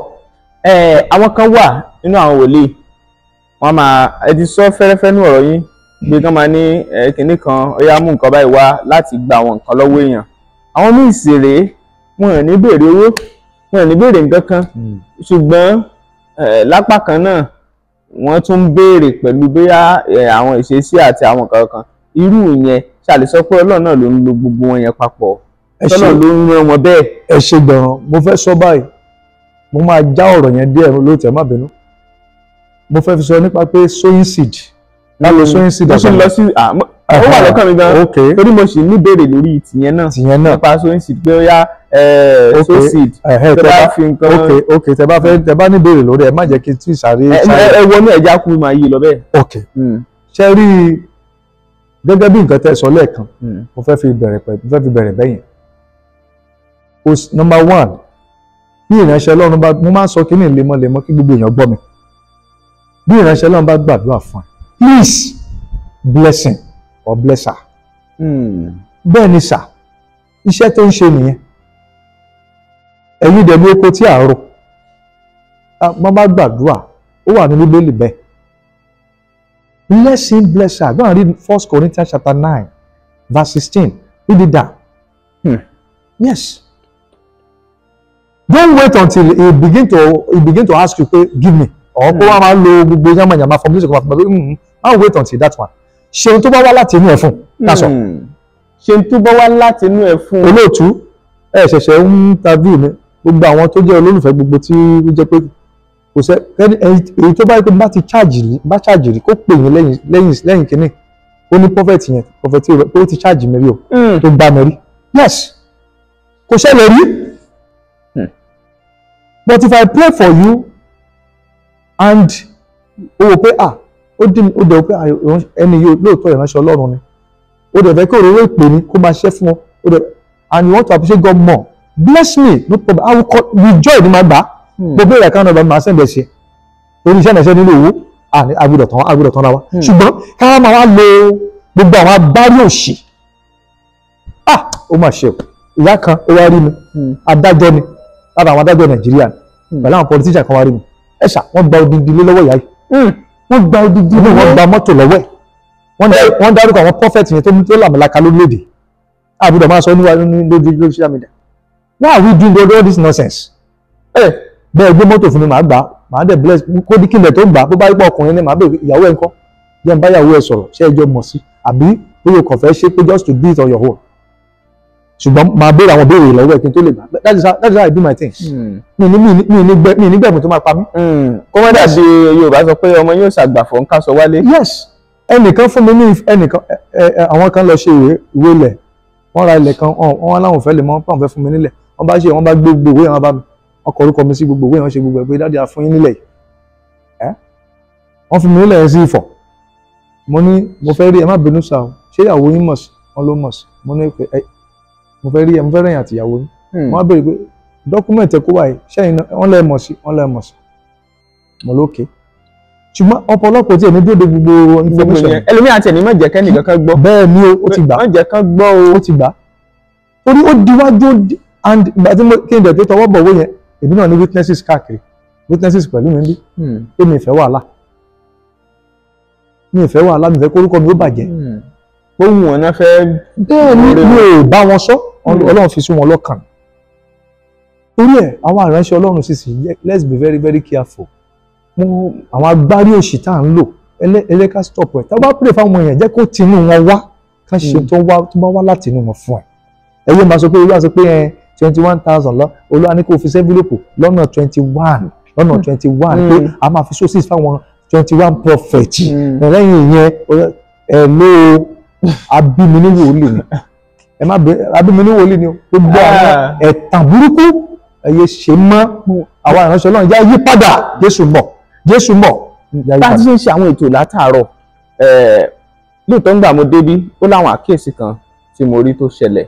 Àwọn kan wà nínú àwọn wòlíì, wọ́n máa ẹ ti sọ fẹ́rẹ́fẹ́ ní ọ̀rọ̀ yín bí kán máa ní kinní kan, ó yá mú nǹkan báyìí wá láti gba àwọn nǹkan lọ́wọ́ èèyàn. Àwọn míì sì rèé, wọn ò ní béèrè owó, wọn ò ní béèrè nǹkan kan, ṣùgbọ́n lápá kan náà wọ́n tún ń béèrè pẹ̀lú bóyá àwọn ìṣesí àti àwọn nǹkan kan. Irú ìyẹn ṣàlè sọ pé Ọlọ́run náà ló ń lo gbogbo wọn yẹn papọ̀, Ọlọ́run ló ń rán wọn bẹ́ẹ̀. Ẹ ṣe gbọ̀ràn, mo fẹ́ sọ báyìí, mo máa já ọ̀rọ̀ yẹn díẹ̀ lóòótọ́, ẹ má bínú. Mo fẹ́ fi sọ nípa pé sowing seed, lálọ́ sowing seed. Mo sì lọ sí ó wà lọ́kàn mi gan, torí mo sì ní béèrè lórí tìyẹn náà nípa sowing seed pé ó yá sow seed tẹ bá fi nǹkan. Ok, tẹ bá fẹ́, tẹ bá ní béèrè lórí ẹ, má jẹ́ kí n tún ìsàrí. Ẹ wọnú ẹja kú máa yí lọ bẹ́ẹ̀. Ok, ṣe rí gẹ́gẹ́ bí nǹkan tẹ́ sọ lẹ́ẹ̀kan, mo fẹ́ fi bẹ̀rẹ̀ bẹ́yẹn. Number one, bí ìránṣẹ́ Ọlọ́run bá, mo máa ń sọ kíní lemọ́lemọ́ kí gbogbo èèyàn gbọ́ mi. Bí ìránṣẹ́ Ọlọ́run bá gbàdúrà fún ẹ, please blessing or bless her. Bẹ́ẹ̀ ni sà, iṣẹ́ tó ń ṣe nìyẹn. Ẹ̀yin dẹ̀ ní oko tí à ń rò. Wọ́n bá gbàdúrà, ó wà ní Bíbélì bẹ́ẹ̀. Bless him, bless her. Go and read 1 Corinthians chapter 9, verse 16. Read it down. Yes. Don't wait until he begin to ask you, pé give me. Or kó wá máa lo gbogbo yamayama formulation kó máa fi máa máa wait until that one. Ṣe ohun tó bá wá láti inú ẹ̀ fún. That's all. Ṣe ohun tó bá wá láti inú ẹ̀ fún. Olóòtú, ẹ ṣẹ̀ṣẹ̀ ń interview mi. Gbogbo àwọn tó jẹ́ olólùfẹ́ gbogbo tí ó jẹ́ pé kò sẹ́ èyí tó bá yẹ pé bá ti charge rí kó pè yín lẹ́yìn kínní. Ó ní prophet yẹn, prophet pé ó ti charge mi rí o, tó gbá mi rí. Yes, kò ṣẹlẹ̀ rí. But if I pray for you and ó wò pé ah, ó dẹ̀ pé ẹni yóò lóòótọ́ ìránṣẹ́ Ọlọ́run ni, ó dẹ̀ fẹ́ kí òróró ìpè ní kó máa ṣẹ́ fún ọ, ó dẹ̀ and you want to appreciate God more, bless me, no problem, I will call with joy ni màá gbà á. Gbogbo ìrẹ̀ kan náà máa sẹ́ǹdẹ̀ ṣe torí iṣẹ́ ìrìnàṣẹ́ nílò owó, agbọ́dọ̀ tán ra wa. Ṣùgbọ́n ká máa wá lo gbogbo àwọn agbárí òṣì, ah, ó mà ṣe o. Ìyá kan ó wá rí mi, adájọ́ ni, lára àwọn adájọ́ Nàìjíríà pẹ̀lú àwọn politician kan wá rí mi. Ẹ ṣá, wọ́n gba odidi ilé lọ́wọ́ ìyá yìí, wọ́n gba odidi ilé, wọ́n gba mọ́tò lọ́wọ́ ẹ̀, wọ́n dárúkọ àwọn prophet yẹn tó làmìlaka lórílẹ̀‐èdè. Àbúrò máa sọ níwájú lójú social media. Why are we doing all this nonsense? Bẹ́ẹ̀ gbé mọ́tò fún mi, màá gbà, màá dẹ̀ bless kó dí kílẹ̀ tó gbà. Bó bá rí pé ọkùnrin ni, màá bèèrè ìyàwó ẹ̀ ńkọ́, jẹ́ n bá ìyàwó ẹ̀ sọ̀rọ̀, ṣé ẹjọ́ mọ̀ sí, àbí bóyá o kàn fẹ́ ṣe pé just to do it on your own. Ṣùgbọ́n màá béèrè àwọn béèrè lọ́wọ́ ẹ̀ kí n tó lè gbà. That is how I do my things. Mi ní gbẹ̀mù tó máa pa mí. Kó má dàbí Yorùbá sọ pé ọmọ yóò ṣàgbàfọ̀ ń kásọ wálé. Yes, ẹnìkan fún mi ní ẹnìkan, àwọn kan lọ ṣe ìwé ilẹ̀, wọ́n ra ilẹ̀ kan, wọ́n láwọn fẹ́ lè mọ́, pàwọn fẹ́ fún mi nílẹ̀. Wọ́n bá ṣe, wọ́n bá gbé gbogbo ìwé wọn bá mi, wọ́n kọ orúkọ mi sí gbogbo ìwé wọn, ṣe gbogbo ẹ̀ pé dáàdi a fún yín nílẹ̀ yìí. Wọ́n fún mi nílẹ̀ yẹn sí Ifọ̀. Mo ní mo fẹ́ rí ẹ, má bínú sá o, ṣé ìyàwó yín mọ̀ sí? Wọ́n ló mọ̀ sí. Mo ní pé mo fẹ́ rí ẹ, mo fẹ́ rẹ̀yìn àti ìyàwó yín. Wọ́n á béèrè pé dọ́kúmẹ̀ntì ẹ kó wáyé, ṣẹ́yìn náà wọ́n lẹ́ mọ̀ sí, wọ́n lẹ́ mọ̀ sí. Mo lókè. Ṣùgbọ́n ọ̀pọ̀lọpọ̀ tí èmi dúró de gbogbo information. Ẹlòmíràn àti ẹni má jẹ́ kẹ́nì kankan gbọ́. Bẹ́ẹ̀ ni ó ti gbà. Má jẹ́ kán gbọ́ o. Ó ti gbà. Torí ó diwájú, and ìgbà tí mo kí n dẹ̀ tó tọwọ́ bọ̀ owó yẹn, èmi náà ní witnesses káàkiri, witnesses pẹ̀lú mi bí pé mi ìfẹ́ wàhálà, mi ìfẹ́ wàhálà, mi ìfẹ́ kórúkọ mi ó bàjẹ́. Ó wù wọ́n náà fẹ́. Bẹ́ẹ̀ ni mi ò bá wọn sọ, Ọlọ́run fi sí wọn lọ́kàn. Torí ẹ̀ àwọn ìránṣẹ́ Ọlọ́run sì sì, let's be very very careful. Àwọn agbárí òṣì tá à ń lò, ẹlẹ́ka stop ẹ̀. Tá a bá pray fáwọn èèyàn, jẹ́ kó tinú wọn wá, ká ṣe tó bá wá láti inú wọn fún ẹ. Ẹ̀yẹ́ máa sọ pé Olúwa sọ pé 21,000 lọ, Olúwa ní kó fi sẹ́fílòpù lọ́nà 21, lọ́nà 21, pé a máa fi sources fáwọn 21 prophet. Lẹ́yìn ìyẹn ẹ̀ ló abími ní wòlíì ni, ẹ má bẹ abími ní wòlíì ni o. Gbogbo àwọn ẹ̀tàn burúkú ẹ̀yẹ ṣe mọ́ àwọn ìránṣẹ́ Ọlọ́run, yá yí padà, Jésù mọ̀, Jésù mọ̀. Bá a ti ṣe ń ṣe àwọn ètò látàárọ̀, lóòótọ́ ńgbà mo débí, ó láwọn àkíyèsí kan tí mo rí tó ṣẹlẹ̀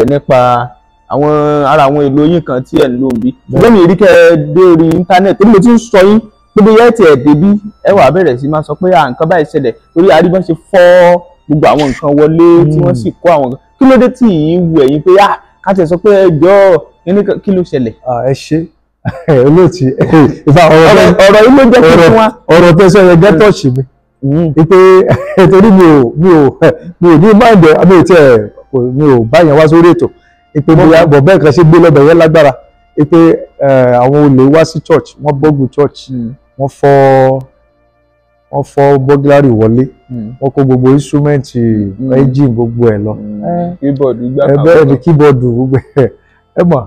nípa Àwọn ara àwọn èlò yín kan tí ẹ̀ ń lò ń bí, ṣùgbọ́n mi rí kẹ́ ẹ dé orí íńtánẹ́ẹ̀tì torí mo ti ń sọ yín pé bóyá ẹ tiẹ̀ débí ẹ wà bẹ̀rẹ̀ sí máa sọ pé à nǹkan báyìí ṣẹlẹ̀, torí àríbọ́n ṣe fọ́ gbogbo àwọn nǹkan wọlé tí wọ́n sì kó àwọn nǹkan. Kí ló dé tí yìí wù ẹ̀yin pé ká tiẹ̀ sọ pé ẹjọ́ kí ló ṣẹlẹ̀? Ẹ ṣe olóòtú ìfà ọ̀rọ̀ yìí ló jẹ́ kí fún wa. Ọ̀rọ̀ tẹ́sán yẹn gẹ́ tọ́ọ̀ṣì mi pé torí mi ò ní máìndẹ̀ mi ò tiẹ̀ mi ò bá yẹn wá sórí ètò pé bóyá bọ̀bẹ́ kan ṣe gbé lọ́bẹ̀ yẹn lágbára pé àwọn olè wá sí church, wọ́n bọ́gù church, wọ́n fọ́ bọ́gílárì wọlé, wọ́n kó gbogbo instrument, engine, gbogbo ẹ̀ lọ, bẹ́ẹ̀ ni keyboard gbogbo ẹ̀. Ẹ mọ̀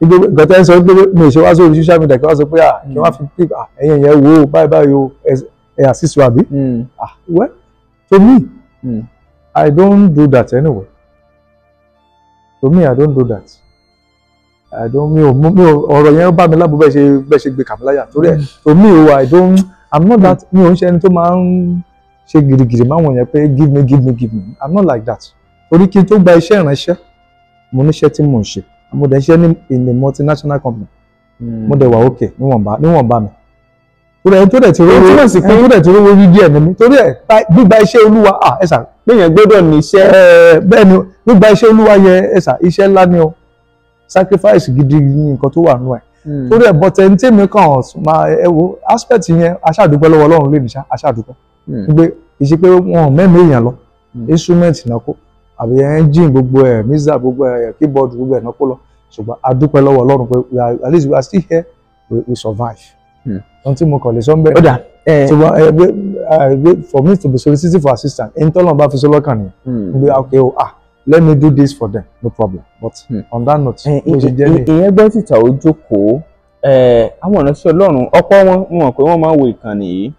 nǹkan tẹ́ ń sọ pé mi ò ṣe wá sórí social media kí wọ́n sọ pé kí wọ́n fi pic ẹ̀yìn yẹn wò ó báyìí báyìí o, ẹ̀ assist wa bí. Well, to me, I don't do that anyway. To me, I don't do that. I don't, mi ò ọ̀rọ̀ yẹn bá mi lábọ̀ bẹ́ẹ̀ ṣe gbé kàmíláyà torí ẹ̀. To me o, I don't, I'm not that, mi ò ń ṣe ẹni tó máa ń ṣe gìrìgìrì máwọn yẹn pé give me, give me, give me. I'm not like that. Torí kí n tó gba iṣẹ́ ìránṣẹ́, mo níṣẹ́ tí mò ń ṣe. Mo dẹ̀ ṣiṣẹ́ ní in a multinational company. Mo dẹ̀ wà okay níwọ̀nba mi. Torí ẹni tó dẹ̀ ti rówó, ẹni tó dẹ̀ ti rówó rí díẹ̀ ní mi. Torí ẹ̀ gbígba iṣẹ́ Olúwa, ẹ̀sà. Péyàn gbọ́dọ̀ ní iṣẹ́. Bẹ́ẹ̀ ni, gbígba iṣẹ́ Olúwa yẹ ẹ̀sà, iṣẹ́ ńlá ni o. Sacrifice gidi ni nǹkan tó wà nù ẹ̀. Torí ẹ̀ bọ̀tẹ̀ ní tèmi kàn máa ẹ wo aspect yẹn, aṣáàdúpẹ́ lọ́wọ́ Ọlọ́run lè ní ṣá, aṣáàdúpẹ́. Gbé ìṣe pé wọn mẹ́mí èèyàn lọ, instrument náà kó, àbí engine gbogbo ẹ̀, mixer gbogbo ẹ̀, keyboard gbogbo ẹ̀ náà kó lọ. Ṣùgbọ́n a dúpẹ́ lọ́wọ́ Ọlọ́run pé at least we are still here, we survive. Ohun tí mo kàn lè sọ ń bẹ̀. Ó dà. Ṣùgbọ́n for me to be soliciting for assistance, ẹni tọ́lọ́run bá fi sọ lọ́kàn nìyẹn. Pé okay o, let me do this for them, no problem. But on that note, bó ṣe jẹ́ nìyẹn. Ìyẹn gbọ́ tìta ó jókòó, àwọn ìránṣẹ́ Ọlọ́run ọ̀pọ̀ wọn mọ̀ pé wọ́n máa ń wo ìkànnì yìí,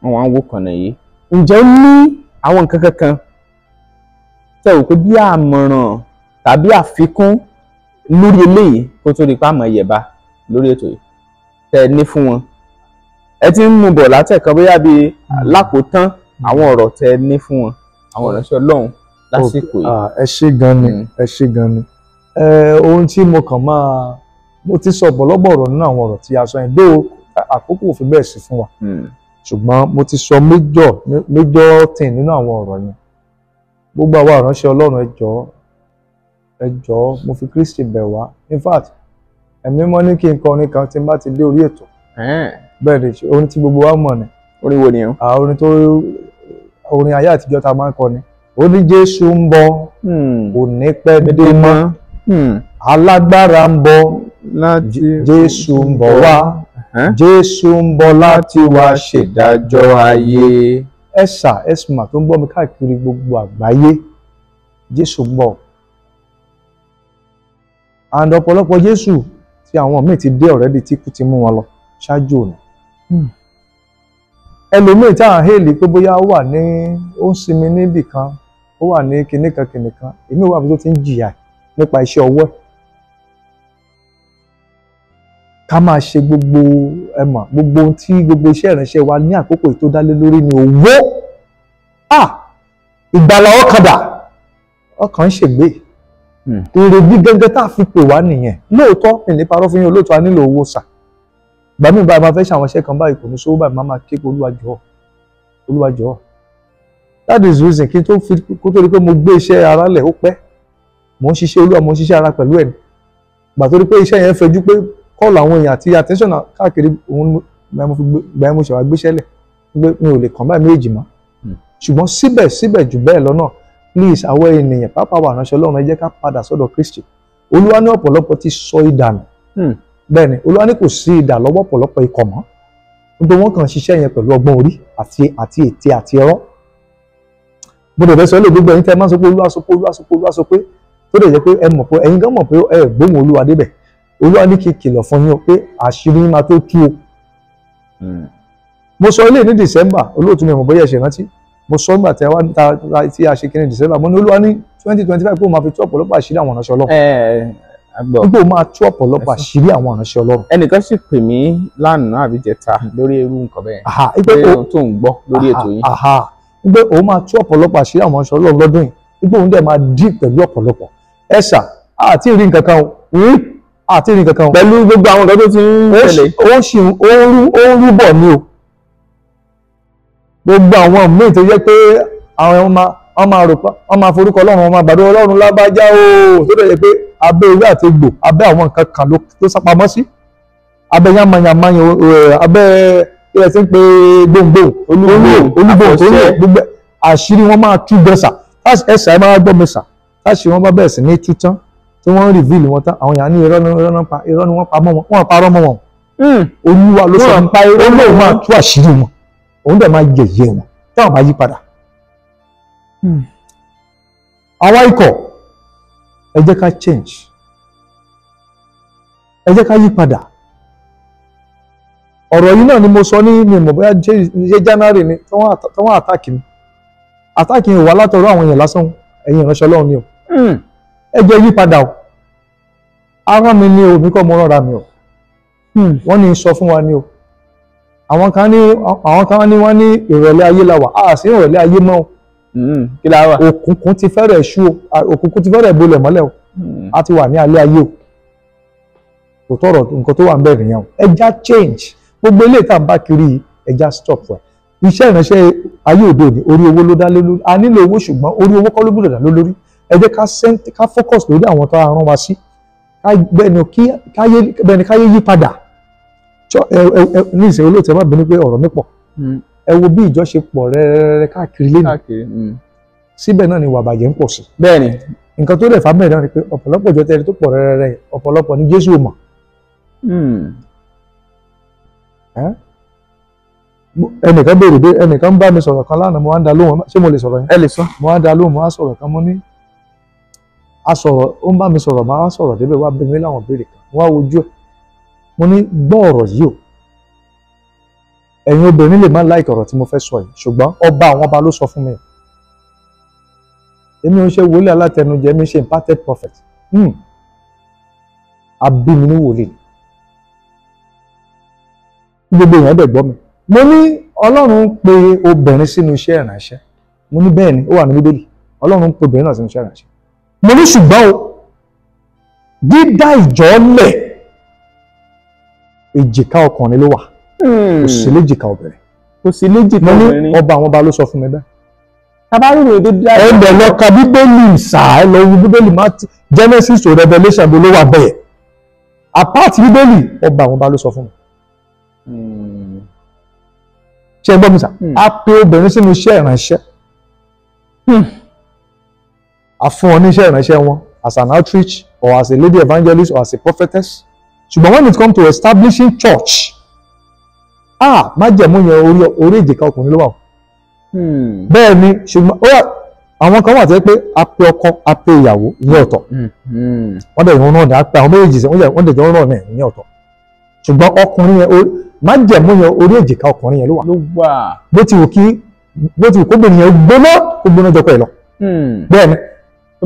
wọ́n máa ń wo ìkànnì yìí. Ǹjẹ́ ó ní àwọn nǹkan kankan tẹ́ ò pé bí àmọ̀ràn tàbí àfikún lórí eléyìí kó tó di pa àmọ̀ yẹ̀bá lórí ètò yìí tẹ́ ẹ ní fún wọn? Ẹ ti ń mú bọ̀ látẹ̀kan bóyá bíi lákòótán àwọn ọ̀rọ̀ tẹ́ ẹ ní fún wọn, àwọn ìránṣẹ́ Ọlọ́run lásìkò yìí. Ẹ ṣé gan ni, ẹ ṣé gan ni. Ohun tí mo kàn máa, mo ti sọ ọ̀pọ̀lọpọ̀ ọ̀rọ̀ nínú àwọn ọ̀rọ̀ tí a sọ yẹn, dó àkókò ò fi bẹ́ẹ̀ sí fún wa, ṣùgbọ́n mo ti sọ major thing nínú àwọn ọ̀rọ̀ yẹn. Gbogbo àwa ìránṣẹ́ Ọlọ́run, ẹ jọ̀ọ́, ẹ jọ̀ọ́, mo fi Kristi bẹ̀ wá. In fact, ẹ̀mí mọ́ ní kí n kọrin kan tí n bá ti dé orí ètò. Bẹ́ẹ̀ ni, orin tí gbogbo wa mọ̀ ni. Orin wo ni o? Orin tó, orin ayé àtijọ́ ta máa ń kọ ni. Ó ní Jésù ń bọ̀, kò ní pẹ́ dé mọ́, alágbára ń bọ̀, Jésù ń bọ̀ wá, Jésù ń bọ̀ láti wá ṣèdájọ́ ayé. Ẹ̀sà ẹ̀sìmà tó ń gbọ́ mi káàkiri gbogbo àgbáyé, Jésù ń bọ̀. And ọ̀pọ̀lọpọ̀ Jésù tí àwọn míì ti dé already tí kú ti mú wọn lọ ṣáájú òní. Ẹlòmíì tí à ń hèlì pé bóyá ó wà ní, ó ń sinmi níbì kan, ó wà ní kinní kan kinní kan, èmi wà bí tó ti ń jìyà nípa iṣẹ́ ọwọ́ ẹ̀. Ká máa ṣe gbogbo ẹ̀mọ̀, gbogbo ohun tí gbogbo iṣẹ́ ìránṣẹ́ wa ní àkókò tó dá lé lórí ni owó. Ìgbàlà ọkàn dà, ọkàn ń ṣègbè. Èrèdí gẹ́gẹ́ tá a fi pè wá nìyẹn. Lóòótọ́ mi ní parọ́ fún yín, olóòótọ́ a nílò owó sà. Ìgbà míì báyìí máa fẹ́ ṣàwọn iṣẹ́ kan báyìí kò ní sówó báyìí, máa ké pé Olúwa jọ̀ọ́, Olúwa jọ̀ọ́. That is the reason kí n tó fi kó tó di pé mo gbé iṣẹ́ ara lẹ̀ ó pẹ́. Mò ń ṣiṣẹ́ Olúwa, mò ń ṣiṣẹ́ ara pẹ̀lú ẹ̀ ni. Ìgbà tó di pé iṣẹ́ yẹn fẹjú pé kọ́ọ̀lù àwọn èèyàn àti attention káàkiri, òun gbà mo ṣe wá gbéṣẹ́ lẹ̀ pé mi ò lè kàn báyìí méjì mọ́. Ṣùgbọ́n síbẹ̀síbẹ̀ jù bẹ́ẹ̀ lọ náà, please àwọn ènìyàn pàápàá wà ránṣẹ́ Ọlọ́run, ẹ jẹ́ ká padà sọ́dọ̀ Kristi. Olúwa ní ọ̀pọ̀lọpọ̀ ti sọ idà nù. Bẹ́ẹ̀ ni, Olúwa ní kò sí idà lọ́wọ́ ọ̀pọ̀lọpọ̀ ikọ̀ mọ́. Nítorí wọ́n kàn ṣiṣẹ́ yẹn pẹ̀lú ọgbọ́n orí àti ète àti ẹ̀rọ. Mo dẹ̀ fẹ́ sọ lè gbogbo ẹ̀yin tẹ́ ẹ máa ń sọ pé Olúwa sọ pé, Olúwa sọ pé, Olúwa sọ pé, tó dẹ̀ jẹ́ pé ẹ mọ̀ pé ẹ̀yin gan mọ̀ pé ẹ gbóhùn Olúwa débẹ̀. Olúwa ní kí n kìlọ̀ fún yín o pé àṣírí yín máa tó tú o. Mo sọ ilé ní December, olóòtú mi mọ̀ bóyá ẹ ṣe rántí. Mo sọ nígbà tí a ṣe kíní December, mo ní Olúwa ní 2025 pé ó máa fi tú ọ̀pọ̀lọpọ̀ àṣírí àwọn ìránṣẹ́ Ọlọ́run. Nígbà ó máa tú ọ̀pọ̀lọpọ̀ àṣírí àwọn ìránṣẹ́ Ọlọ́run. Ẹnìkan sì pè mí lánàá àbí jẹta lórí irú nǹkan bẹ́ẹ̀. Pé ohun tó ń gbọ́ lórí ètò yìí. Pé òun máa tú ọ̀pọ̀lọpọ̀ àṣírí àwọn ìránṣẹ́ Ọlọ́run lọ́dún yìí. Pé òun dẹ̀ máa dí pẹ̀lú ọ̀pọ̀lọpọ̀. Ẹ̀sà Àti rí nǹkan kan o, àti rí nǹkan kan o. Pẹ̀lú gbogbo àwọn nǹkan tó ti ń ṣẹlẹ̀. Ó sì ó ń rú bọ̀ ni o. Gbogbo àwọn míì tó jẹ́ pé àwọn wọ́n máa rò pé wọ́n máa forúkọ Ọlọ́run, wọ́n máa gbàdúrà Ọlọ́run lábájá o, tó dẹ̀ jẹ́ pé abẹ́ ewé àti egbò, abẹ́ àwọn nǹkan kan ló sápamọ́ sí, abẹ́ yánmayànmá yẹn, abẹ́ ilẹ̀ tí ń pe gbòǹgbò olúgbò gbogbo àṣírí wọn máa tú gbẹ̀sà. Ẹ̀sà ẹ máa gbọ́ mi sà, táṣì wọn bá bẹ̀rẹ̀ sí ní tú tán tí wọ́n ń rìvíìlì wọn tán, àwọn èèyàn ní irọ́ ni wọ́n pa mọ́ wọn, wọ́n parọ́ mọ́ wọn. Olúwa ló sọ Olóhùn máa tú àṣírí wọn, òun dẹ̀ máa yẹ̀yẹ́ wọn táwọn bá yí padà. Àwa ikọ̀, ẹ jẹ́ ká change, ẹ jẹ́ ká yí padà. Ọ̀rọ̀ yìí náà ni mo sọ ní mi mọ̀ bóyá ṣe January ni tí wọ́n àtàkì mi. Àtàkì mi wà látọ̀rọ̀ àwọn èèyàn lásán, ẹ̀yin ìránṣẹ́ Ọlọ́run ni o. Ẹ jẹ́ yí padà o. Ara mi ni o, mi kọ́ mo rọra mi o. Wọ́n ní sọ fún wa ni o. Àwọn kan ní wọ́n ní ìrọ̀lẹ́ ayé la wà, a sì ìrọ̀lẹ́ ayé mọ́ o. Kí la wà? Òkùnkùn ti fẹ́rẹ̀ ṣú o, òkùnkùn ti fẹ́rẹ̀ bolẹ̀ mọ́lẹ̀ o. A ti wà ní alẹ́ ayé o. Kò tọ̀rọ̀ nǹkan tó wà ń bẹ̀ nìyẹn o. Ẹ já change. Gbogbo ilé ìta bá kiri, ẹja stop ẹ. Iṣẹ́ ìránṣẹ́ ayé òde òní orí owó ló dá lé lórí. A nílò owó, ṣùgbọ́n orí owó kọ́ ló gbọ́dọ̀ dá lé lórí. Ẹ jẹ́ ká focus lórí àwọn tó rán wa sí. Bẹ́ẹ̀ni káyé yí padà. Ní ìṣe olóòtú, ẹ má bínú pé ọ̀rọ̀ mi pọ̀. Ẹ wo bí ìjọ ṣe pọ̀ rẹ́rẹ́rẹ́ káàkiri lẹ́nu. Síbẹ̀ náà ni ìwà bàjẹ́ ń pọ̀ sí. Bẹ́ẹ̀ni. Nǹkan tó dẹ̀ fà bẹ́ẹ̀ náà ni pé ọ̀pọ̀lọpọ̀ ìjọ tẹ́lẹ̀ tó pọ̀ rẹ́rẹ́rẹ́, ọ̀pọ̀lọpọ̀ ni Jésù ò mọ̀. Ẹnìkan béèrè pé ẹnìkan bá mi sọ̀rọ̀ kan lánàá, mo wá ń da lóhùn, ṣé mo lè sọ̀rọ̀ yẹn? Ẹ lè sọ. Mo wá ń da lóhùn, mo wá sọ̀rọ̀ kan, mo ní a sọ̀rọ̀, ó ń bá mi sọ̀rọ̀, mo wá sọ̀rọ̀ débẹ̀, wá bí mi láwọn béèrè kan, mo wá wojú ẹ̀, mo ní gbọ́ ọ̀rọ̀ yìí o. Ẹ̀yin obìnrin lè má láìkì ọ̀rọ̀ tí mo fẹ́ sọ yìí, ṣùgbọ́n ọba àwọn ọba ló sọ fún mi. Èmi ò ń ṣe wòlíì alátẹnujẹ, mi ṣe imparted prophet. A bí mi ní wòlíì, gbogbo èèyàn dẹ̀ gbọ́ mi. Mo ní Ọlọ́run pe obìnrin sínú iṣẹ́ ìránṣẹ́. Mo ní bẹ́ẹ̀ ni, ó wà ní Bíbélì. Ọlọ́run pe obìnrin náà sínú iṣẹ́ ìránṣẹ́. Mo ní ṣùgbọ́n o, dídá ìjọ lẹ̀, èjìká ọkùnrin ló wà, kò sí léjìká obìnrin. Kò sí léjìká obìnrin. Mo ní ọba àwọn ọba ló sọ fún mi bẹ́ẹ̀. Tabarúwò èdè dídá ìjọ. Ẹ bẹ̀ lọ ka Bíbélì sà, ẹ lọ wo Bíbélì Genesis to Revelation ló wà bẹ́ẹ̀. Apart Bíbélì, ọba àwọn ọba ló sọ fún mi. Ṣé ẹ gbọ́ mi sà? A pe obìnrin sínú iṣẹ́ ìránṣẹ́. A fún wọn ní iṣẹ́ ìránṣẹ́ wọn as an outreach or as a lady evangelist or as a prophetess. Ṣùgbọ́n when it comes to establishing church, májẹ̀mú yẹn orí èjìká ọkùnrin ló wà o. Bẹ́ẹ̀ ni, ṣùgbọ́n àwọn kan wà tó yẹ pé a pe ọkọ, a pe ìyàwó, ìyẹn ọ̀tọ̀. Wọ́n dẹ̀ ìwọ̀n náà ní a pe àwọn méjèèjì, wọ́n dẹ̀ jọ ń rọ̀ náà, ìyẹn ọ̀tọ̀. Ṣùgbọ́n ọkùnrin yẹn, májẹ̀mú yẹn orí èjìká ọkùnrin yẹn ló wà. Bó ti wù kóbìnrin yẹn gbóná, kó gbóná jọkọ ẹ̀ lọ. Bẹ́ẹ̀ ni, ó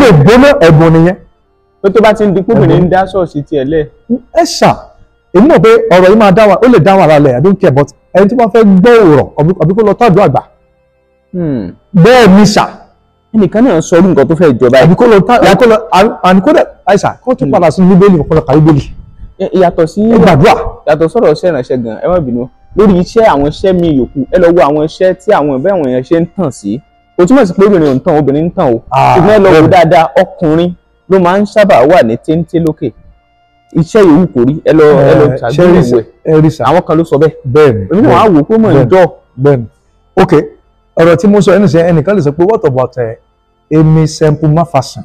lè gbóná, ẹ̀bùn nìyẹn. Tó bá ti ń di kóbìnrin ń dá ṣọ́ọ̀ṣì tiẹ̀ lẹ̀. Ẹ ṣà, èmi mọ̀ pé ọ̀rọ̀ yìí máa dá wa, ó lè dá wa lálẹ́, I don't care, but ẹni tó bá fẹ́ gbọ́ ọ̀rọ̀ àbí kó lọ tàdúrà àgbà. Bẹ́ẹ̀ ni ṣà. Ẹnìkan náà sọ irú nǹkan tó fẹ́ jọba yìí. Àbí kó lọ àníkó dẹ̀ àìsà kó tún padà sínú Bíbélì, kó lọ ka Bíbélì. Yàtọ̀ sí yàtọ̀ sọ̀rọ̀ iṣẹ́ ìránṣẹ́ gan, ẹ má bínú lórí iṣẹ́ àwọn iṣẹ́ mi yòókù, ẹ lọ wo àwọn iṣẹ́ tí àwọn ẹ̀bẹ́ àwọn èèyàn ṣe ń tàn sí. Kò túmọ̀ sí pé obìnrin ò ń tàn, obìnrin ń tàn o. Ṣùgbọ́n ẹ lọ wo dáadáa, ọkùnrin ló máa ń sábà wà ní téńté lókè. Iṣẹ́ yòówù kò rí, ẹ lọ ṣàgbéyẹ̀wò ẹ̀. Àwọn kan ló sọ bẹ́ẹ̀. Bẹ́ẹ̀ni. Èmi náà wàá wò pé mọ̀ ń jọ. Bẹ́ẹ̀ni. Ok, ọ̀rọ̀ tí mo sọ ẹnu sẹ, ẹnìkan lè sọ pé what about Amy Semple Maffason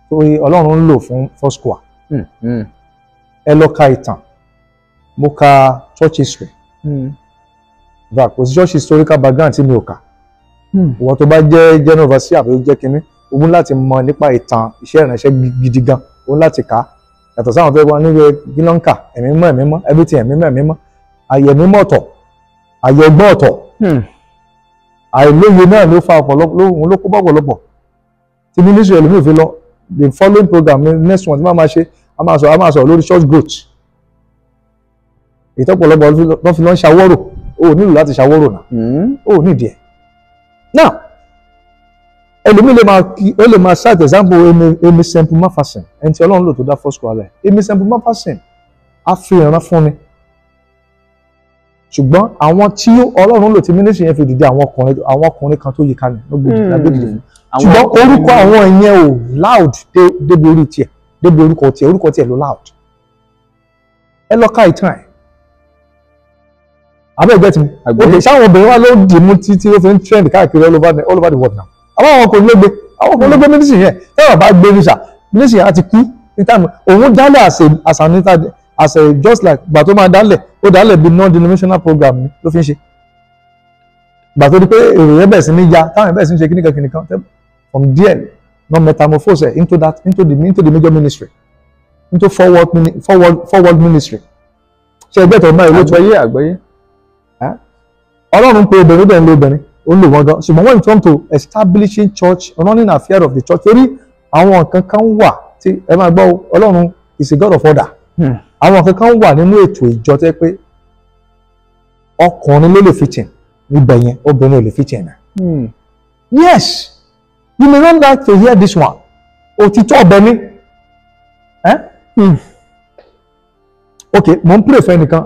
tó Ọlọ́run ń lò fún Foursquare. Ẹ lọ ka ìtàn. Mo ka church history. Kò sí church historical background tí mi ò kà. Ìwọ tó bá jẹ́ general overseer àbí ó jẹ́ kínní, o mú láti mọ nípa ìtàn iṣẹ́ ìránṣẹ́ gidi gan, o ní láti kà á. Yàtọ̀ sáwọn tó wà níbi gílọ́ǹkà, ẹ̀mí mọ́, ẹ̀mí mọ́, everything ẹ̀mí mọ́, ẹ̀mí mọ́, àyè ẹ̀mí mọ́ ọ̀tọ̀, àyè ọgbọ́n ọ̀tọ̀. Àìlóye náà ló fa ọ̀pọ̀lọpọ̀, ló kó bá ọ̀pọ̀lọpọ̀ tí ministry ẹlòmíì fi lọ. The following program, next one tí máa ma ṣe, a máa sọ̀rọ̀ lórí church growth. Ìtọ́pọ̀lọpọ̀ ló fi lọ ń ṣàwọ́rò. O ò nílò láti ṣàwọ́rò náà, o ò nídìí ẹ̀. Now, Ẹlòmíì lè máa ó lè máa cite example Amy Semple McPherson, ẹni tí Ọlọ́run lò tó dá Foursquare lẹ̀. Amy Semple McPherson á fi ìran fún ni, ṣùgbọ́n àwọn tí Ọlọ́run lò tí ministry yẹn fi dìde, àwọn ọkùnrin kan tó yí kalẹ̀ ló gbé dìde, gbé dìde fún. Ṣùgbọ́n orúkọ àwọn yẹn ò loud débi orí tiẹ̀, débi orúkọ tiẹ̀. Orúkọ tiẹ̀ ló loud. Ẹ lọ ká ìtàn ẹ̀ abẹ́ ìgbẹ́ tí mi. Ok, sáwọn obìnrin wa ló dì mú títí ó fi ń trend káàkiri all over the world now? Àwọn àwọn ọkùnrin ló gbé, àwọn ọkùnrin ló gbé ministry yẹn. Tẹ́wọ̀n bá gbé níṣà, ministry yẹn á ti kú ní time òun dálẹ̀ as a just like gbà tó máa dálẹ̀, ó dálẹ̀ bí non-denominational program ni ló fi ń ṣe. Gbà tó di pé èrò yẹn bẹ̀rẹ̀ sí ní ya, táwọn yẹn bẹ̀rẹ̀ sí ní ṣe kíníkan kíníkan, from there no metamorphose into that into the major ministry, into forward ministry. Ṣe ẹgbẹ́ tó ń báyìí lójú? Àgbọ́yé, àgbọ́yé. Ọlọ́run pé obìnrin, ó dẹ̀ ń lo obìnrin, ó ń lò wọ́n gan. Ṣùgbọ́n when it come to establishing church, running affair of the church, torí àwọn nǹkan kan wà tí ẹ máa gbọ́, Ọlọ́run is a God of order. Àwọn nǹkan kan wà nínú ètò ìjọ tẹ́ pé ọkùnrin ló lè fit in níbẹ̀ yẹn, obìnrin ò lè fit in. Yes, you may not like to hear this one. Òtítọ́ ọbẹ̀ ni. Ok, mo ń pray fẹ́ nìkan,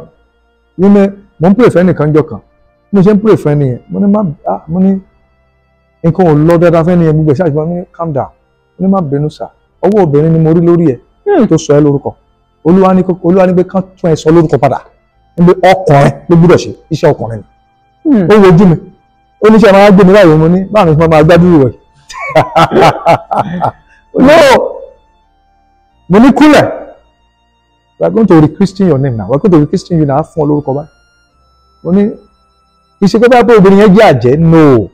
you may, mo ń pray fẹ́ nìkan jọ kan. Mo ṣe ń pray fẹ́ nìyẹn, mo ní má, ah, mo ní nǹkan ò lọ dáadáa fẹ́ nìyẹn, gbogbo ẹ̀ ṣáà. Mo ní calm down, mo ní má bínú sà, ọwọ́ obìnrin ni mo rí lórí ẹ̀ tó sọ ẹ́ lórúkọ. Olúwa ní pé kán tún ẹ sọ lórúkọ padà, ní pé ọkùnrin ló gbúdọ̀ ṣe iṣẹ́ ọkùnrin ni. Ó wojú mi, ó ní ṣe máa gbé mi báyìí? Mo ní báwo ni mo máa gbádùn rẹ̀? No, mo ní kúnlẹ̀. We are going to re-christen your name now. We are going to re-christen you now. Fún ọ lórúkọ báyìí. Mo ní kì í ṣe pé bá pé obìnrin yẹn jẹ́ àjẹ́. No,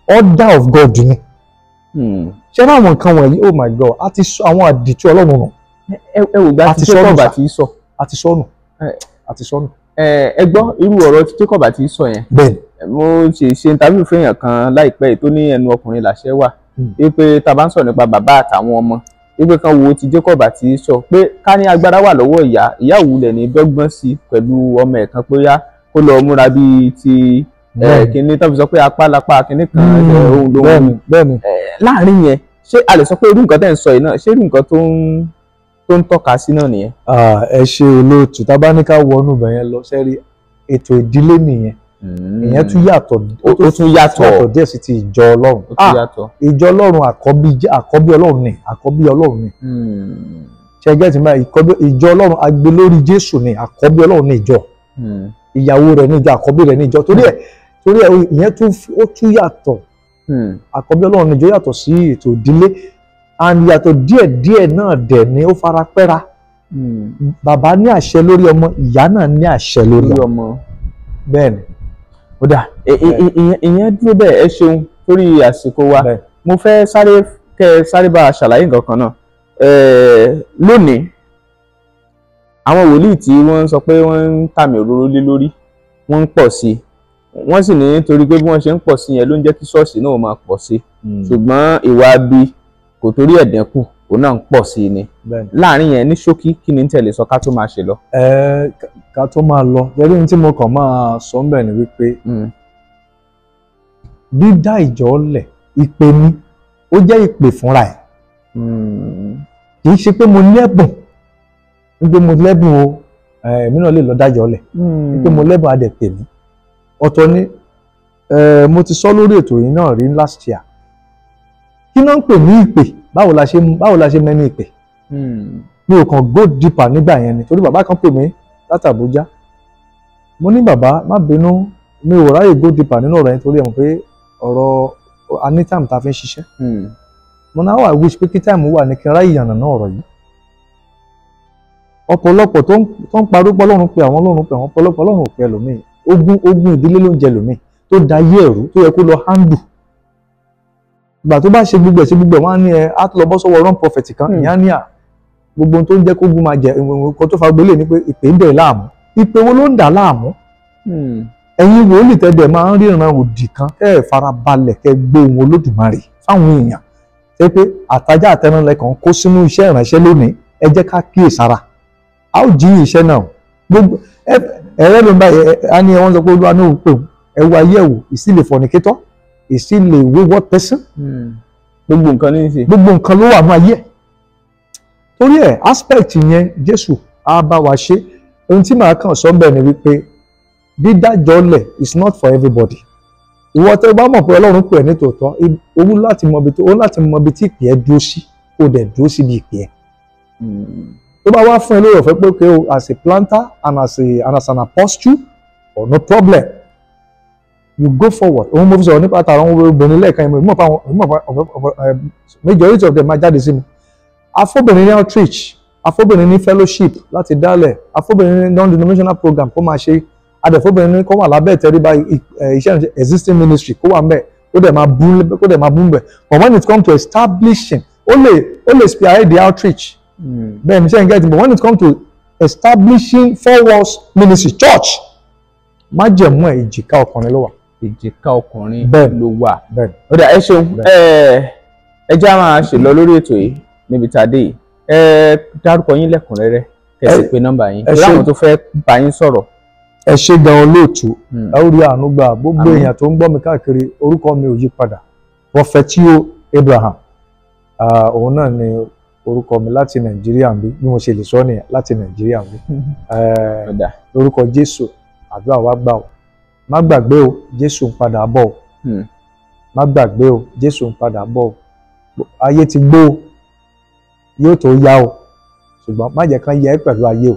order of God ni. Ṣé bá àwọn nǹkan wọ̀nyí, oh my God, a ti sọ àwọn àdìtú Ọlọ́run nù. Ẹ wò gba Àti ti sọnù Jacob sà. àti Esau. A ti sọnù, a ti sọnù. Ẹ gbọ́ irú ọ̀rọ̀ tí Jacob àti Esau yẹn. Bẹ́ẹ̀ni. Mo ṣe interview fún èèyàn kan láìpẹ́ yìí tó ní ẹnu ọkùnrin làṣẹ wà, wípé tá a bá ń sọ̀rọ̀ nípa bàbá àtàwọn ọmọ, wípé kan wo ti Jacob àti Esau, pé ká ní agbára wà lọ́wọ́ ìyá, ìyá òwúlẹ̀ ní dọ́gbọ́n sí pẹ̀lú ọmọ ẹ̀ kan pé yá kó lọ múra bíi ti kinní tó fi sọ pé apá lápá kinní kan ohun lóhun. Bẹ́ẹ̀ni. Láàrin yẹn, ṣé a lè sọ pé irú nǹkan tẹ́ ń sọ yìí náà, ṣé irú nǹkan tó ń tọ́ka sí náà nìyẹn? Ah, ẹ ṣe olóòtú. Tá a bá ní ká wọnú ibẹ̀ yẹn lọ sẹ́rí, ètò ìdílé nìyẹn. Ìyẹn tún yàtọ̀. Ó tún yàtọ̀. Yàtọ̀ díẹ̀ sí ti ìjọ Ọlọ́run. Ó tún Ah, yàtọ̀. ìjọ Ọlọ́run, àkọ́bí Ọlọ́run ni, àkọ́bí Ọlọ́run ni. Ṣe gẹ́tì máa ìjọ Ọlọ́run agbe lórí Jésù ni. Àkọ́bí Ọlọ́run ni ìjọ, ìyàwó rẹ̀ ní ìjọ, àkọ́bí rẹ̀ ní ìjọ. Torí ẹ̀ ìyẹn tún ó tún yàtọ̀. Àkọ́bí Ọlọ́run ní ìjọ yàtọ̀ sí ètò ìdílé, and yàtọ̀ díẹ̀ díẹ̀ náà dẹ̀ ni ó fara pẹ́ra. Bàbá ní àṣẹ lórí ọmọ, ìyá náà ní àṣẹ lórí lórí ọmọ. ọmọ. Bẹ́ẹ̀ ni. Ó dà, ìyẹn dúró bẹ́ẹ̀. Ẹ ṣeun torí àsìkò wa. Mo fẹ́ sáré kẹ́ ẹ sáré bá a ṣàlàyé nǹkan kan náà. Lónìí, àwọn wòlíì tí wọ́n ń sọ pé wọ́n ń tàmì òróró lé lórí, wọ́n ń pọ̀ sí i. Wọ́n sì ní torí pé bí wọ́n ṣe ń pọ̀ sí yẹn ló ń jẹ́ kí ṣọ́ọ̀ṣì náà máa pọ̀ sí i, ṣùgbọ́n ìwà bí kò torí ẹ̀ dínkù, òun náà ń pọ̀ sí i ni. Láàrin yẹn, ní ṣókí, kí ni ń tẹ̀lé sọ ká tó máa ṣe lọ? Ẹ ká tó máa lọ, jẹ́rí ní tí mo kàn máa sọ ń bẹ̀ ni wípé dídá ìjọ lẹ̀, ìpè ni, ó jẹ́ ìpè fúnra ẹ̀. Kì í ṣe pé mo ní ẹ̀bùn, wípé mo lẹ́bùn o, èmi náà lè lọ dájọ́ lẹ̀, wípé mo lẹ́bùn adẹ̀ pè mí. Ọ̀tọ̀ ni. Mo ti sọ lórí ètò yìí náà rí last year. Kí náà ń pè ní ìpè? Báwo la ṣe mẹ́ni ìpè? Mi ò kàn go deeper nígbà yẹn ni, torí bàbá kan pè mí láti Àbújá. Mo ní bàbá, má bínú, mi ò ráyè go deeper nínú ọ̀rọ̀ yẹn, torí ẹ̀ mọ̀ pé ọ̀rọ̀ a ní time tá a fi ń ṣiṣẹ́. Mo náà wà wish pé kí time wà ní kí n ráyè yànnà náà ọ̀rọ̀ yìí. Ọ̀pọ̀lọpọ̀ tó ń parúpọ̀ Ọlọ́run pé àwọn, Ọlọ́run pé àwọn, ọ̀pọ̀lọpọ̀ Ọlọ́run ò pé ẹlòmíì. Ogun ìdílé ló ń jẹ ẹlòmíì tó da ayé ẹ̀rú tó yẹ kó lọ handle. Ìgbà tó bá ṣe gbogbo ẹ̀ ṣe gbogbo ẹ̀, wọ́n á ní ẹ á lọ bọ́ sọ́wọ́ wrong prophet kan. Ìyẹn á ní à gbogbo ohun tó ń jẹ́ kógun máa jẹ nǹkan tó fa gbélé ni pé ìpè ń bẹ̀rẹ̀ láàmú. Ìpè wo ló ń dà láàmú? Ẹ̀yin wòlíì tẹ́dẹ̀ máa ń ríran òdì kan, kẹ́ ẹ̀ farabalẹ̀ kẹ́ gbóhùn Olódùmarè fáwọn èèyàn, ṣé pé àtajá àtẹnulẹ̀ kan kó sínú iṣẹ́ ìránṣẹ́ lónìí. Ẹ jẹ́ ká kíyèsára, a ó jí iṣẹ́ náà. Gbogbo ẹ̀rẹ́ ló ń bá ẹ á ní wọ́n sọ pé Olúwa náà pè ẹ wo ayé ẹ̀wò, is still a fornicator, is still a wayward person. Gbogbo nǹkan ní í ṣe. Gbogbo nǹkan ló wà ní ayé ẹ̀. Torí ẹ̀ aspect yẹn Jésù á bá wa ṣe. Ohun tí màá kàn sọ bẹ́ẹ̀ ni wípé dídájọ́ lẹ̀ is not for everybody. Ìwọ tẹ́ bá mọ̀ pé Ọlọ́run pè ẹ́ ní tòótọ́, owó láti mọ ibi tó, ó láti mọ ibi tí ìpè ẹ́ dúró sí, kó dẹ̀ dúró síbi ìpè ẹ́. Tó bá wá fún ẹ lórí ọ̀fẹ́ pé okay o, as a planter and as an apostle, or no problem, you go forward. Òun mo fi sọ̀rọ̀ nípa tàwọn obìnrin lẹ́ẹ̀kan yẹn, mo mọ̀ pé majority of them máa jáde sí mi. Afọ́bìnrin ní outreach, afọ́bìnrin ní fellowship láti dálẹ̀, afọ́bìnrin ní non-denominational program kó máa ṣe, adẹ̀fọ́bìnrin ní kó wà lábẹ́ ìtẹríba iṣẹ́ ìránṣẹ́ existing ministry kó wà ń bẹ̀, kó dẹ̀ máa bú, kó dẹ̀ máa bú ń bẹ̀. But when it comes to establishing, ó lè spearhead the outreach. Bẹ́ẹ̀ ni, ṣe ń get it? But when it comes to establishing four walls ministry church, májẹ̀mú ẹ̀ ìjìká ọkùnrin ló wà. Ìjìká ọkùnrin Bẹ́ẹ̀. ló wà. Bẹ́ẹ̀ ni. Ó dà, ẹ ṣeun. Ẹ jẹ́ á máa ṣe lọ lórí ètò yìí níbi tá a dé yìí. Ẹ dárúkọ yín lẹ́kùnrẹ́rẹ́, kẹ́ sì pé nọ́mbà yín Ẹ torí ṣé. àwọn tó fẹ́ bá yín sọ̀rọ̀. Ẹ ṣé gan olóòtú. Ẹ ó rí àánú gbà. Gbogbo Àmín. èèyàn tó ń gbọ́ mi káàkiri, orúkọ mi ò yí padà, Prophet T.O. Abraham. Ah, òun náà ni orúkọ mi láti Nàìjíríà ń bí. Bí mo ṣe lè sọ nìyẹn, láti Nàìjíríà ń bí. Ó dà. Lórúkọ Jésù, àdúrà wa gbà o. Má gbàgbé o, Jésù ń padà bọ̀ o. Má gbàgbé o, Jésù ń padà bọ̀ o. Ayé ti gbó o, yóò tó yá o, ṣùgbọ́n má jẹ́ kán yẹ ẹ́ pẹ̀lú ayé o,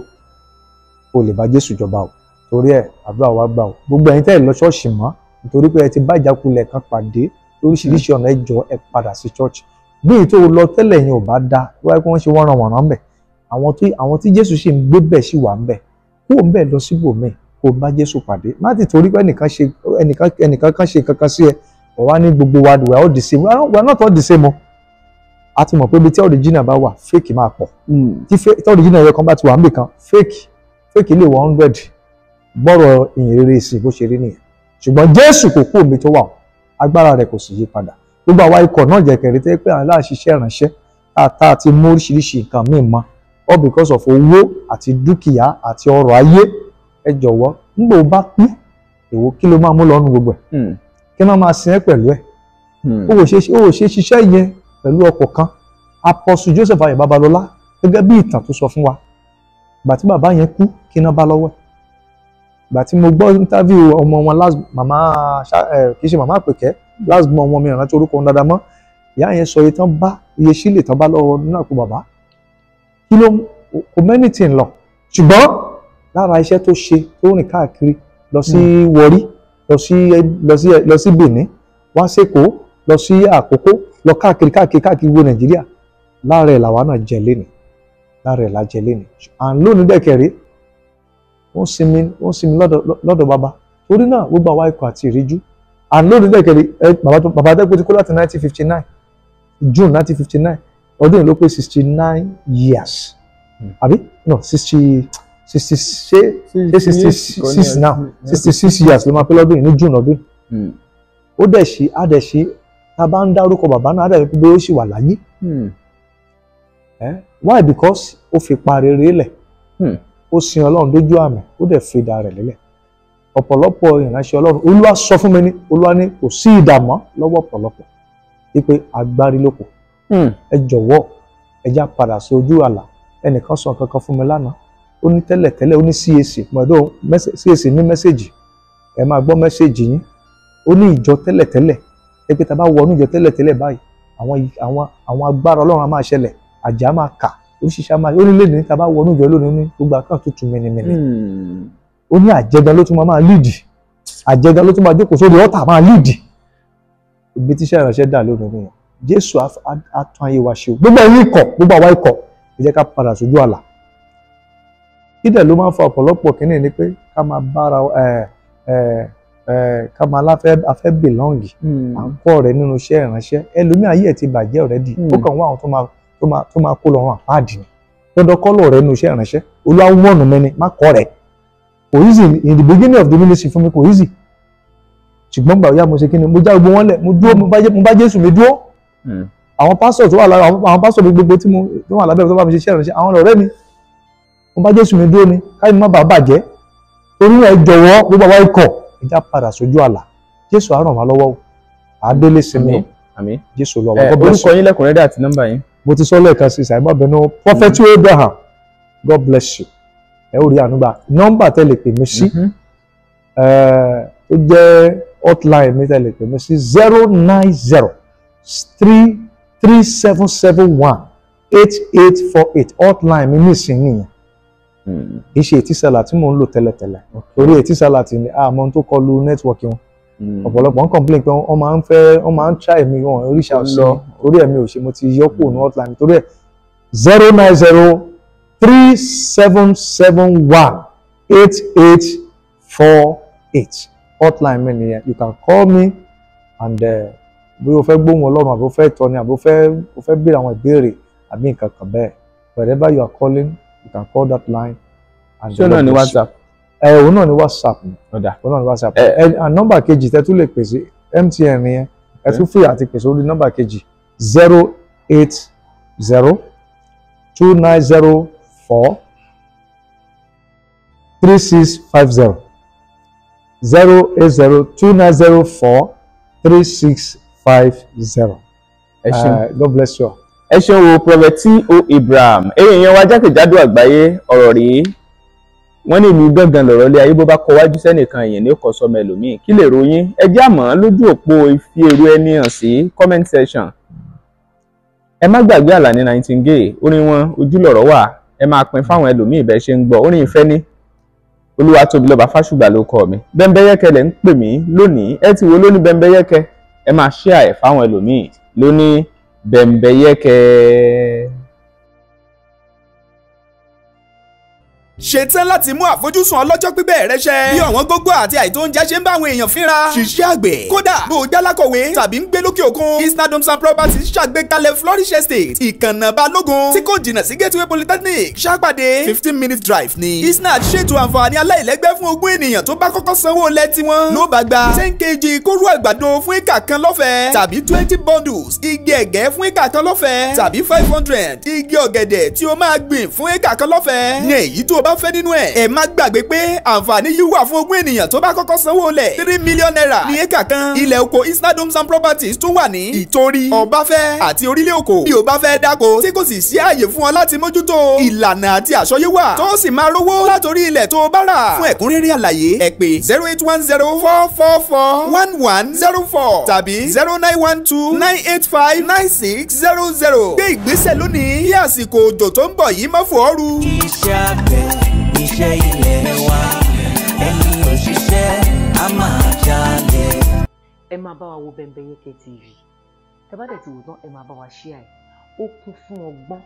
kó o lè bá Jésù jọba o. Torí ẹ̀, àdúrà wa gbà o. Gbogbo ẹ̀yin tẹ́ ẹ̀ lọ ṣọ́ọ̀ṣì mọ́ nítorí pé ẹ ti bá ìjákulẹ̀ kan pàdé lóríṣiríṣi ọ̀nà, ẹ jọ̀ọ́, ẹ padà sí ṣọ́ọ̀ṣì. Bí èyí tó lọ tẹ́lẹ̀ yẹn ò bá da wáyé pé wọ́n ṣe wọ́nranwọ̀nran ń bẹ̀, àwọn tí Jésù sì ń gbé bẹ̀ sì wà ń bẹ̀. Kó o ń bẹ̀ lọ síbòmíì, kó o bá Jésù pàdé. Má ti torí pé ẹnìkan ṣe ẹnìkan kan ṣe kankan sí ẹ, ọ̀ wá ní gbogbo wa, we are all the same. We are not all the same o. A ti mọ̀ pé ibi tí original bá wà, fake máa pọ̀. Tí original yẹn kan bá ti wà níbì kan, fake lè 100. Gbọ́rọ̀ ìyìn rere ìsìn bó ṣe rí nìyẹn. Ṣùgbọ́n Jésù kò kú omi tó wà o, agbára rẹ̀ kò sì yí padà. Gbogbo àwa ikọ̀ náà jẹ̀kẹ̀rẹ̀ tẹ́ pé àwọn aláṣiṣẹ́ ìránṣẹ́ tá a ti mú oríṣiríṣi nǹkan míì mọ́, all because of owó àti dúkìá àti ọrọ̀ ayé, ẹ jọ̀wọ́, nígbà ó bá kú, èwo kí ló máa mú lọ́nu gbogbo ẹ̀? Kí wọ́n máa sin ẹ́ pẹ̀lú ẹ̀? Ó ò ṣe ṣiṣẹ́ yẹn pẹ̀lú ọkọ̀ kan. Apostle Joseph Ayọ̀ Babalọ́lá, gẹ́gẹ́ bí ìtàn tó sọ fún wa, ìgbà tí bàbá yẹn kú, kí iná bá lọ́wọ́ ẹ̀? Ìgbà tí mo gbọ́ interview ọmọ wọn last, màmá, kì í ṣe màmá Àpèkẹ́, last born ọmọ mi, ìrántí orúkọ wọn dáadáa mọ́, ìyá yẹn sọ iye tán bá, iye sílè tán bá lọ́wọ́ nínú àpò bàbá. Kí ló kò mẹ́nìtì ń lọ? Ṣùgbọ́n lára iṣẹ́ tó ṣe, tó rìn káàkiri lọ sí Warri, lọ sí Benin, wá sÉkòó, lọ sí Àkókó, lọ káàkiri káàkiri káàkiri gbogbo Nàìjíríà, lára ẹ̀ làwa náà jẹ lénìí, lára ẹ̀ la jẹ lénìí. À ń lónìí dẹ̀kẹ̀rẹ́, wọ́n sinmi lọ́dọ̀ bàbá. Torí náà, gbogbo àwa ikọ̀ àti ìríjú, à ń lónìí dẹ̀kẹ̀rẹ́ ẹ bàbá tó bàbá dẹ́kun ti kú láti 1959, June 1959. Ọdún yìí ló pé 69 years, àbí? No, sixty sixty, ṣe 66 now? 66 years ló máa pé lọ́dún yìí, ní June ọdún yìí. Ó dẹ̀ ṣí, á dẹ̀ ṣí, tá a bá ń dárúkọ bàbá náà, á dẹ̀ pé ó sì wà láyé. Why? Because ó fi pa rere lẹ̀. Ó sin Ọlọ́run dójú àmì, ó dẹ̀ fi idà rẹ̀ lélẹ̀. Ọ̀pọ̀lọpọ̀ ìránṣẹ́ Ọlọ́run, Olúwa sọ fún mi ní, Olúwa ní kò sí idà mọ́ lọ́wọ́ ọ̀pọ̀lọpọ̀, wípé agbárí ló kù. Ẹ jọ̀wọ́, ẹ já padà sí ojú àlà. Ẹnìkan sọ nǹkan kan fún mi lánàá. Ó ní tẹ́lẹ̀ tẹ́lẹ̀, ó ní CAC mọ̀ọ́dọ́ CAC ní message, ẹ máa gbọ́ message yín. Ó ní ìjọ tẹ́lẹ̀ tẹ́lẹ̀ ẹ pé tá a bá wọnú ìjọ tẹ́lẹ̀ tẹ́lẹ̀ báyìí, àwọn agbára Ọlọ́run á máa ṣẹlẹ̀, àjà máa kà, oríṣiríṣi á máa. Ó ní lẹ́nu tá a bá wọnú ìjọ lónìí, ó ní gbogbo àkàn tutù mìnìmìnì. Ó ní àjẹgan ló tún máa lead, àjẹgan ló tún máa jókòó sórí ọ̀tà máa lead. Ibi tíṣẹ́ ìránṣẹ́ dà lónìí nìyẹn. Jésù á tún ayé wa ṣe o. Gbogbo ẹ̀yin ikọ̀, gbogbo àwa ikọ̀, ẹ jẹ́ ká padà sójú àlà. Kí dẹ̀ ló máa ń fa ọ̀pọ̀lọpọ̀ kínní ni pé ká máa bára ẹ ẹ ẹ ká máa láfẹ́ afẹ́ belong, à ń kọ́ ọ̀rẹ́ nínú iṣẹ́ ìránṣẹ́. Ẹlòmíì, ayé ẹ̀ ti bàjẹ́ already, ó kàn wá àwọn tó máa kó lọ́rùn àpáàdì ni. Dandan kọ́ lọ̀rẹ́ nínú iṣẹ́ ìránṣẹ́. Olúwa wọ̀nù mẹ́ni má kọ́ rẹ̀. Kò easy in the beginning of the ministry fún mi, kò easy. Ṣùgbọ́n gbà ó yá, mo ṣe kí ni? Mo já gbogbo wọn lẹ̀, mo dúró, mo bá Jésù mi dúró. Àwọn pásítọ̀ tó wà lára àwọn pásítọ̀ mi gbogbo tí mo tó wà lábẹ́ tó bá mi ṣe iṣẹ́ ìránṣẹ́, àwọn ọ̀rẹ́ mi, mo bá Jésù mi dúró ni, káyọ̀ má bàa bàjẹ́. Torí ẹ jọ̀wọ́, gbogbo àwa ikọ̀, ẹ já padà sójú àlà. Jésù á ràn wá lọ́wọ́ o. Àádélé sinmi o. Àmín. Jésù Olúwa wa. God bless Orúkọ you. yín lẹ́kùnrẹ́rẹ́ àti nọ́mbà yín. Mo ti sọ lẹ́ẹ̀kan sí sàìmọ́ bẹnu, Prophet Abraham, God bless you. Ẹ ó rí àánú gbà. Nọ́mbà tẹ́ lè pè mí sí, tó jẹ́ hotline mi tẹ́ lè pè mí sí, 090 3 3771 8848. Hotline mi nísìnyí nìyẹn, kì í ṣe Etisalat tí mò ń lò tẹ́lẹ̀tẹ́lẹ̀, torí Etisalat ni àmọ́ ohun tó kọlu network wọn. Ọ̀pọ̀lọpọ̀ ń complain pé wọ́n máa ń fẹ́, wọ́n máa ń try mi, wọn oríṣi Ó àṣì lọ. Torí ẹ̀ mi ò ṣe, mo ti yọ kúrò ní hotline mi. Torí ẹ̀, 09037718848, hotline mi nìyẹn. You can call me and bí o fẹ́ gbóhùn Ọlọ́run, àbí o fẹ́ ìtọ́ni, àbí o fẹ́ béèrè àwọn ìbéèrè àbí nǹkan kan bẹ́ẹ̀, wherever you are calling, you can call that line and Ṣé òun náà ní the Lord bless you. WhatsApp? Ẹ, òun náà ní WhatsApp mi. Ó dáa. Òun náà ní WhatsApp. Ẹ. Ẹ, and nọ́mbà kejì tẹ́ tún lè pè sí, MTN yẹn, ẹ tún free àti pèsè orí nọ́mbà kejì, 08029043650, 08029043650. Ẹ ṣeun. God bless you all. Ẹ ṣeun o, Prophet T.O. Abraham. Ẹ̀yin èèyàn wa jákèjádò àgbáyé, ọ̀rọ̀ rèé. Wọ́n ní ìlú gángan lọ̀rọ̀ ilé ayé, bó bá kọ wájú sẹ́nìkan, èèyàn ní kò sọmọ ẹlòmíì. Kí lè ròyìn? Ẹ jẹ́ àmọ́ lójú òpó ìfi èrò ẹni hàn sí comment section. Ẹ má gbàgbé Àlàní Nightingale, orin wọn Ojúlọ̀rọ̀ wà. Ẹ máa pín fáwọn ẹlòmíì bẹ́ẹ̀ ṣe ń gbọ́ orin ìfẹ́ ní. Olúwatóbilọ́ba Fásùgbà ló kọ mi. Bẹ́ńbẹ́yẹ́kẹ́ lẹ̀ ń pè mí lónìí. Ẹ ti wo lóní Bẹ́ńbẹ́yẹ́kẹ́, ẹ máa share ẹ̀ fáwọn ẹlòmíì lóní Bẹ́ńbẹ́yẹ́kẹ́. Ṣetán láti mú àfojúsùn ọlọ́jọ́ pípẹ́ rẹ ṣẹ. Bí ọ̀wọ́n gógó àti àìtó oúnjẹ ṣe ń bá àwọn èèyàn fínra. Ṣiṣẹ́ àgbẹ̀. Kódà bó o jálákọ̀wé tàbí ń gbé lókè òkun. Isnad Homes and Properties ṣàgbékalẹ̀ Flourish Estate, Ìkànnà Balógun, tí kò jìnnà sí Gateway Polytechnic, Ṣàpàdé, 15 minute drive ni. Isnad ṣètò àǹfààní aláìlẹ́gbẹ́ fún 20 ènìyàn tó bá kọ́kọ́ sanwó lẹ̀ tiwọn. Ló bá gba 10 kg kóró àgbàdo fún éka kan lọ́fẹ̀ẹ́, tàbí 20 bundles igi ẹ̀gẹ́ fún éka kan lọ́fẹ̀ẹ́, tàbí 500 igi ọ̀gẹ̀dẹ̀ tí o máa gbìn fún éka kan lọ́fẹ̀ẹ́. Ní èyí tó o bá fẹ́ nínú ẹ̀. Ẹ má gbàgbé pé àǹfààní yìí wà fún 20 ènìyàn tó bá kọ́kọ́ sanwó lẹ̀. ₦3 million ní éka kan. Ilẹ̀ oko Isnad Homes and Properties tún wà ní Ìtorí, Ọbáfẹ́ àti Orílẹ̀ Òkò. Bí o bá fẹ́ dáko tí kò sì sí ààyè fún ọ láti mójútó, ìlànà àti àsọyé wà tó sì máa rówó látòrí ilẹ̀ tó o bá rà. Fún ẹ̀kúnrẹ́rẹ́ àlàyé, ẹ pè 08104441104 tàbí 09129859600. Gbé ìgbésẹ̀ lónìí kí àsìkò òjò tó ń bọ̀ yìí má fò ọ́ ru. Iṣẹ́ àgbẹ̀ iṣẹ́ ilẹ̀ wa, ẹni òṣìṣẹ́ á máa jalè. Ẹ máa bá wa wo Bembeyeke TV. Tẹ́ bá dẹ̀ ti wò tán, ẹ máa bá wa share ẹ̀. Ó kún fún ọgbọ́n,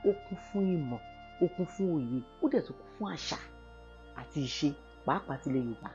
ó kún fún ìmọ̀, ó kún fún òye, ó dẹ̀ tún kún fún àṣà àti ìṣe, pàápàá tilẹ̀ Yorùbá.